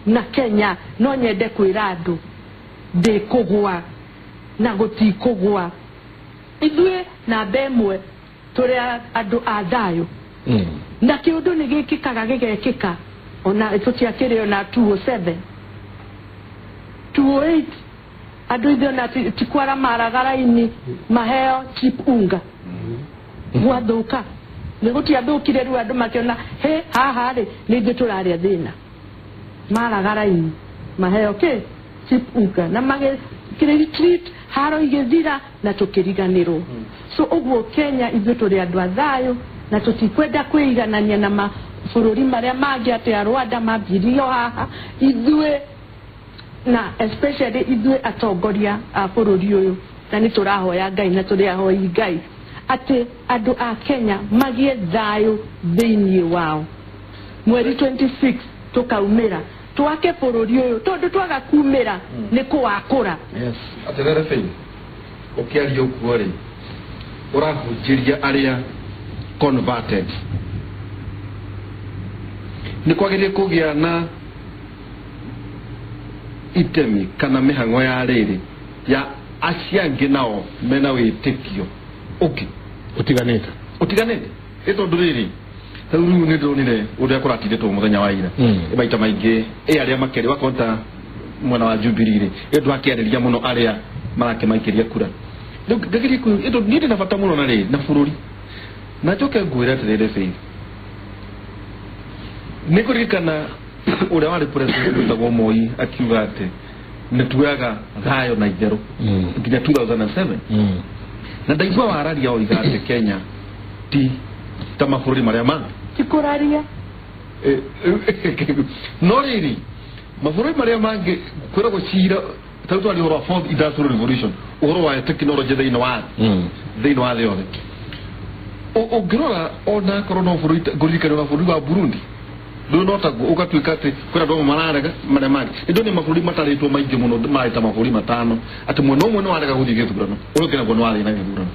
Speaker 5: Na Kenya no nyende kwĩra andũ ndĩkũgwa na gũtikũgwa. Ithuĩ namba ĩmwe tũrĩ andũ a thayũ na kĩũndũ nĩ gĩkĩkaga gĩgekĩka ona tũtiakĩrĩ ona 207 208 andũ ithuĩ ona ti kwara maraga raini maheo chip unga gwathũka nĩ gũtiathũkire rĩu andũ makĩona he haha rĩ nĩ ithuĩ tũrarĩa thĩna maraga raini maheo kĩ chip unga na magĩretreat haro igĩthira na tũkĩriganĩrwo. So ũguo Kenya ithuĩ tũrĩ andũ a thayũ na tũtikwenda kwĩiganania na mabũrũri marĩa mangĩ atĩ a Rwanda mambirio haha. Ithuĩ na especially ithuĩ atongoria a bũrũri ũyũ, na nĩ tũrahoya Ngai na tũrĩ ahoi Ngai atĩ andũ a Kenya magĩe thayũ thĩinĩ wao. Mweri 26 tũkaumĩra twake bũrũri ũyũ, tondũ twaga kumĩra nĩ kũwakũra.
Speaker 2: Yes. Atĩrĩrĩ Faith, ũkĩaria ũguo rĩ, ũrahunjĩria arĩa converted. Nĩ kwagĩrĩire kũgĩa na itemi kana mĩhang'o ya rĩrĩ ya acio angĩ nao mena wĩtĩkio ũngĩ ũtiganĩte. Ĩ tondũ rĩrĩ, rĩu rĩu nĩ ndĩronire ũrĩa kũratindĩtwo mũthenya wa ira. Maita maingĩ ĩ arĩa makĩria wakonta mwena wa Jubilee rĩ, ĩ ndwakĩarĩria mũno arĩa marakĩmaikĩria kura. Rĩu ngageria ĩ tondũ niĩ ndĩna bata mũno na rĩrĩ na bũrũri. Na njoke ngwĩre atĩrĩrĩ Faith, nĩ ngũririkana ũrĩa warĩ president wĩtagwo Moi akiuga atĩ nĩ tuoyaga thayũ na itherũ nginya 2007. Na ndaigua wararia oiga atĩ Kenya ti ta mabũrũri marĩa mangĩ.
Speaker 5: Ti kũraria.
Speaker 2: No rĩrĩ, mabũrũri marĩa mangĩ kwĩragwo cira ta rĩu twaria ũhoro wa fourth industrial revolution, ũhoro wa technology thĩinĩ wa thĩinĩ wa thĩ yothe. Ũngĩrora ona akorwo no bũrũri ngũririkana ona bũrũri wa Burundi rĩu no taguo ũgatuĩka atĩ kwĩna andũ amwe mararega marĩa mangĩ. Nĩ ndonire mabũrũri matarĩtwo maingĩ mũno marĩ ta mabũrũri matano atĩ mwena ũmwe nĩ warega gũthiĩ gĩthurano, ũrĩa ũngĩ naguo nĩ wathiĩ na gĩthurano.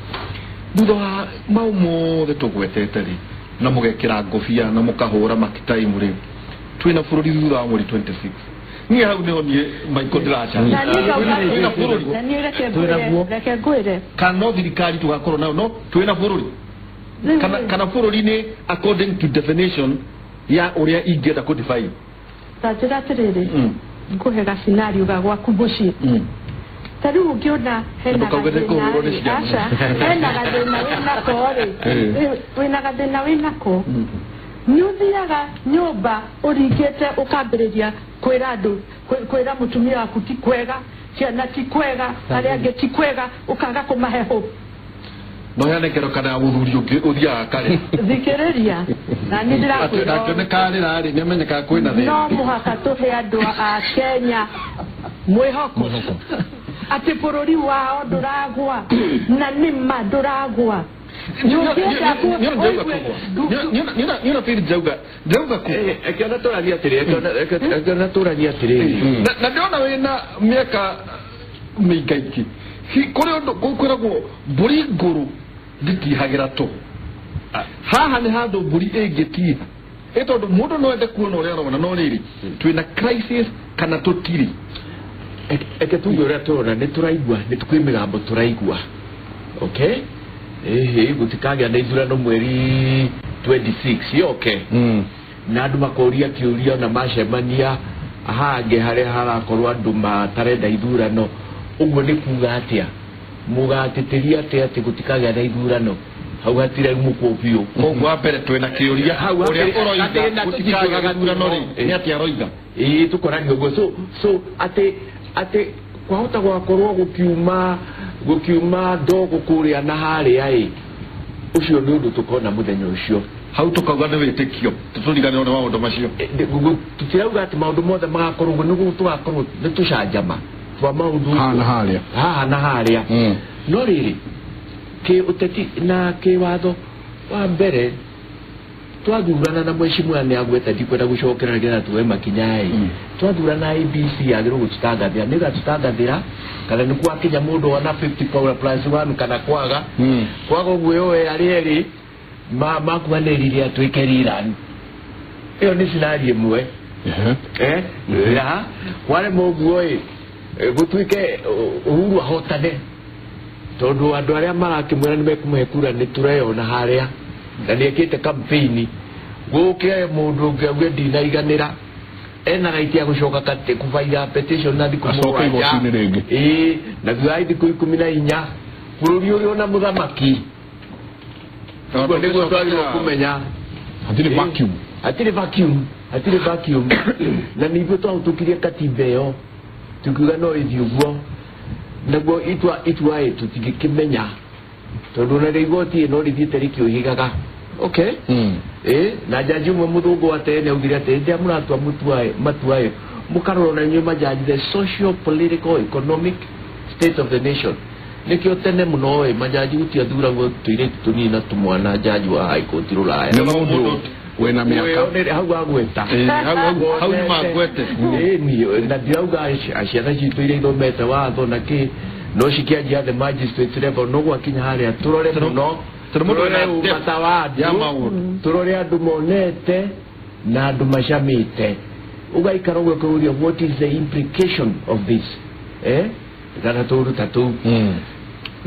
Speaker 2: Thutha wa mau mothe tũgwetete rĩ, na mũgekĩra ngũbia na mũkahũra makitaimu rĩ, twĩna bũrũri thutha wa mweri 26. Niĩ hau nĩho niĩ Michael ndĩracaria.
Speaker 5: Na niĩ ngauga
Speaker 2: Twĩna bũrũri.
Speaker 5: Na niĩ reke ngwĩre.
Speaker 2: Kana no thirikari tũgakorwo nayo, no twĩna bũrũri. Kana bũrũri nĩ according to definition ya ũrĩa ingĩenda kũ define.
Speaker 5: Ta njĩra atĩrĩrĩ, ngũhe gacinariũ ga gwaku mũciĩ. Ta rĩu ũngĩona hena
Speaker 2: Ndũkauge nĩ
Speaker 5: gathĩna
Speaker 2: kũhũrwo nĩ
Speaker 5: rĩ,
Speaker 2: ciana.
Speaker 5: aca, hena gathĩna wĩnako rĩ, wĩna gathĩna wĩnako, nĩ ũthiaga nyũmba ũringĩte ũkambĩrĩria kwĩra andũ, kwĩra mũtumia waku ti kwega, ciana ti kwega, arĩa angĩ ti kwega, ũkaga kũmahe hope.
Speaker 2: No heane ngero kana ya mũthuri ũngĩ ũthiaga kare.
Speaker 5: Thikĩrĩria, na niĩ ndĩrakwĩra
Speaker 2: Akĩoneka arĩra rĩ, nĩamenyekaga kwĩna thĩna.
Speaker 5: No mũhaka tũhe andũ a Kenya mwĩhoko atĩ bũrũri wao ndũragwa, na nĩ ma ndũragwa.
Speaker 2: Niona Faith ndĩrauga kũ
Speaker 4: Ekiona tũraria atĩrĩ, ekiona tũraria atĩrĩrĩ.
Speaker 2: Na ndĩrona wĩna mĩaka mĩingaingĩ. Kũrĩ ũndũ kwĩragwo mbũri ngũrũ ndĩtihagĩra tũ. Haha nĩ handũ mbũri ĩngĩtiha. Ĩ tondũ mũndũ no ende kuona ũrĩa arona, no rĩrĩ twĩna crisis kana tũtirĩ.
Speaker 4: Eke tuge ũrĩa tũrona nĩ tũraigua, nĩ kwĩ mĩgambo tũraigua. Okay? Ĩhĩ, gũtikagĩa na ithurano mweri 26 yoke. Na andũ makoria kĩũria na macemania hangĩ harĩa harakorwo andũ matarenda ithurano. Ũguo nĩ kuga atĩa? Mũgatĩtĩria atĩa atĩ gũtikagĩa na ithurano? Hau hatirĩ mũkwo biũ.
Speaker 2: Koguo wa mbere twĩna kĩũria
Speaker 4: Hau
Speaker 2: ũrĩa
Speaker 4: hatirĩ-
Speaker 2: ũroiga
Speaker 4: hatirĩ na
Speaker 2: gũtikagĩa gĩthurano rĩ,
Speaker 4: Eh.
Speaker 2: nĩ atĩa aroiga?
Speaker 4: Ĩĩ tũkorania ũguo. So atĩ kwahota gwakorwo gũkiuma ndogo kũrĩa na harĩa ĩ, ũcio nĩ ũndũ tũkona mũthenya ũcio.
Speaker 2: Hau tũkauga nĩ wĩtĩkio, tũtũriganĩrwo nĩ maũndũ macio.
Speaker 4: Tũtirauga atĩ maũndũ mothe magakorwo ũguo, nĩguo tũgakorwo nĩ tũcanjama twa maũndũ
Speaker 1: Haha na harĩa.
Speaker 4: Haha na harĩa. No rĩrĩ, kĩ ũteti na kĩ watho wa mbere twathurana na mheshimiwa nĩ agweta, ndikwenda gũcokera nĩgetha tuoe makinya ĩ. Twathurana IEBC yagĩrĩirwo gũtũtangathĩra, nĩ ĩgatũtangathĩra kana nĩ gwakinya mũndũ ona 50 power plus 1 kana kwaga. Kwaga ũguo yoe arĩa erĩ makuhanĩrĩrie atuĩke rerun. Ĩyo nĩ scenario ĩmwe. Ya, kwarema ũguo ĩ, gũtuĩke Uhuru ahotane, tondũ andũ arĩa marakĩmwĩra nĩ mekũmũhe kura nĩ tũreyona harĩa, na nĩ ekĩte campaign. Gũke mũndũ ũngĩ auge ndinaiganĩra, ena right ya gũcoka kũbaira petition na thikũ
Speaker 1: Acoke
Speaker 4: mũgwanja.
Speaker 1: igoti-inĩ rĩngĩ.
Speaker 4: Ĩĩ, na thutha wa thikũ 14 bũrũri ũrĩ ona mũthamaki. Ũguo nĩguo twagĩrĩirwo kũmenya.
Speaker 1: Hatirĩ vacuum.
Speaker 4: Hatirĩ vacuum, hatirĩ vacuum. Na nĩguo twahĩtũkirie katiba ĩyo tukiuga no ĩthiĩ ũguo. Naguo itua tũtingĩkĩmenya tondũ na igoti no rĩthiĩte rĩkĩũhigaga. Okay. Na jaji ũmwe mũthũngũ wa tene augire atĩ hĩndĩ ĩrĩa mũratua matuaĩ mũkarora na inyuĩ majaji the social, political, economic state of the nation. Nĩkĩo tene mũno majaji gũtiathuragwo tũirĩtu tũnini na tũmwana jaji wa high court rũraya.
Speaker 1: Nĩ mũndũ wĩna mĩaka
Speaker 4: hau agweta.
Speaker 2: Hau nĩ magwete.
Speaker 4: Na ndirauga ciana citũ iria ithomete watho na kĩ no cikĩanjia the magistrate level no gwakinya harĩa tũrore mũno tũrore ũmata wa andũ tũrore andũ monete na andũ macamĩte ũgaikara ũguo ũkauria what is the implication of this kana tũruta tũu.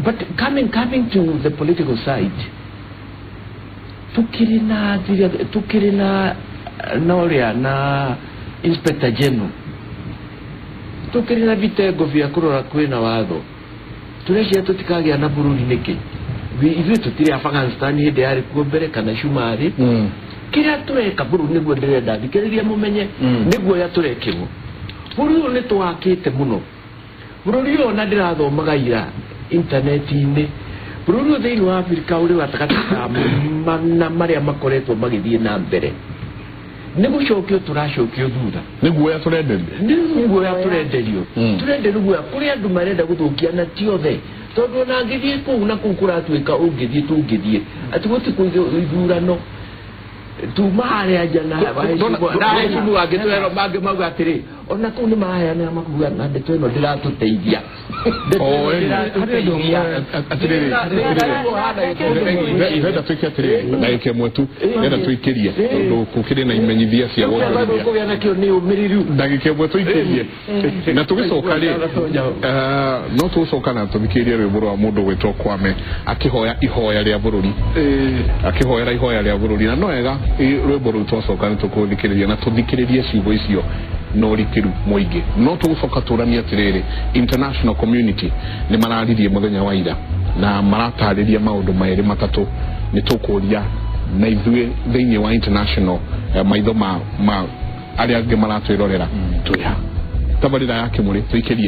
Speaker 4: But coming to the political side, tukiri na ũrĩa na Inspector General, tukiri na vitengo vya kũrora kwĩna watho tũreciria tũtikagĩa na bũrũri nĩkĩ? Ithuĩ tũtirĩ Afghanistan hĩndĩ yarĩ kuo mbere kana Shumari. Kĩrĩa tũreka bũrũri nĩguo ndĩrenda thikĩrĩria mũmenye nĩguo ya tũrekĩrwo. Bũrũri ũyũ nĩ tũwakĩte mũno. Bũrũri ũyũ ona ndĩrathomaga ira intaneti-inĩ, bũrũri ũyũ thĩinĩ wa Afrika ũrĩ gatagatĩ ka mana marĩa makoretwo magĩthiĩ na mbere. Nĩ gũcokio tũracokio thutha.
Speaker 1: Nĩ guoya tũrenderio.
Speaker 4: Nĩ guoya tũrenderio. Tũrenderio guoya kũrĩ andũ marenda gũthũkia na ti othe. Tondũ ona angĩthiĩ kũu na kũu kũratuĩka ũngĩthiĩ tũngĩthiĩ atĩ gũtikũ ithurano tuma harĩa nja na aheshimu angĩ twerwo mangĩ mauga atĩrĩ ona kũu nĩ maheana makuga na ndeto ĩno ndĩratũteithia.
Speaker 1: Ndĩrenda twĩke atĩrĩrĩ ndagĩka ĩmwe tu ndĩrenda tũikĩrie tondũ gũkĩrĩ na imenyithia cia wonjorithia.
Speaker 4: Kũgĩa nakĩo nĩ ũmĩrĩru.
Speaker 1: Ndagĩka ĩmwe tũikĩrie na tũgĩcoka rĩ no tũgũcoka na tũthikĩrĩrie rwĩmbo rwa mũndũ gwĩtwo Kwame akĩhoya ihoya rĩa bũrũri, akĩhoera ihoya rĩa bũrũri, na no wega rwĩmbo rũu twacoka nĩ tũkũthikĩrĩria na tũthikĩrĩrie ciugo icio na ũrikĩru mũingĩ. No tũgũcoka tũranie atĩrĩrĩ, international community nĩ mararirie mũthenya wa ira na maratarĩria maũndũ merĩ matatũ. Nĩ tũkũria na ithuĩ thĩinĩ wa international maitho ma arĩa angĩ maratwĩrorera twĩ ha. Tabarĩra ya Kĩmũrĩ tũikĩrie.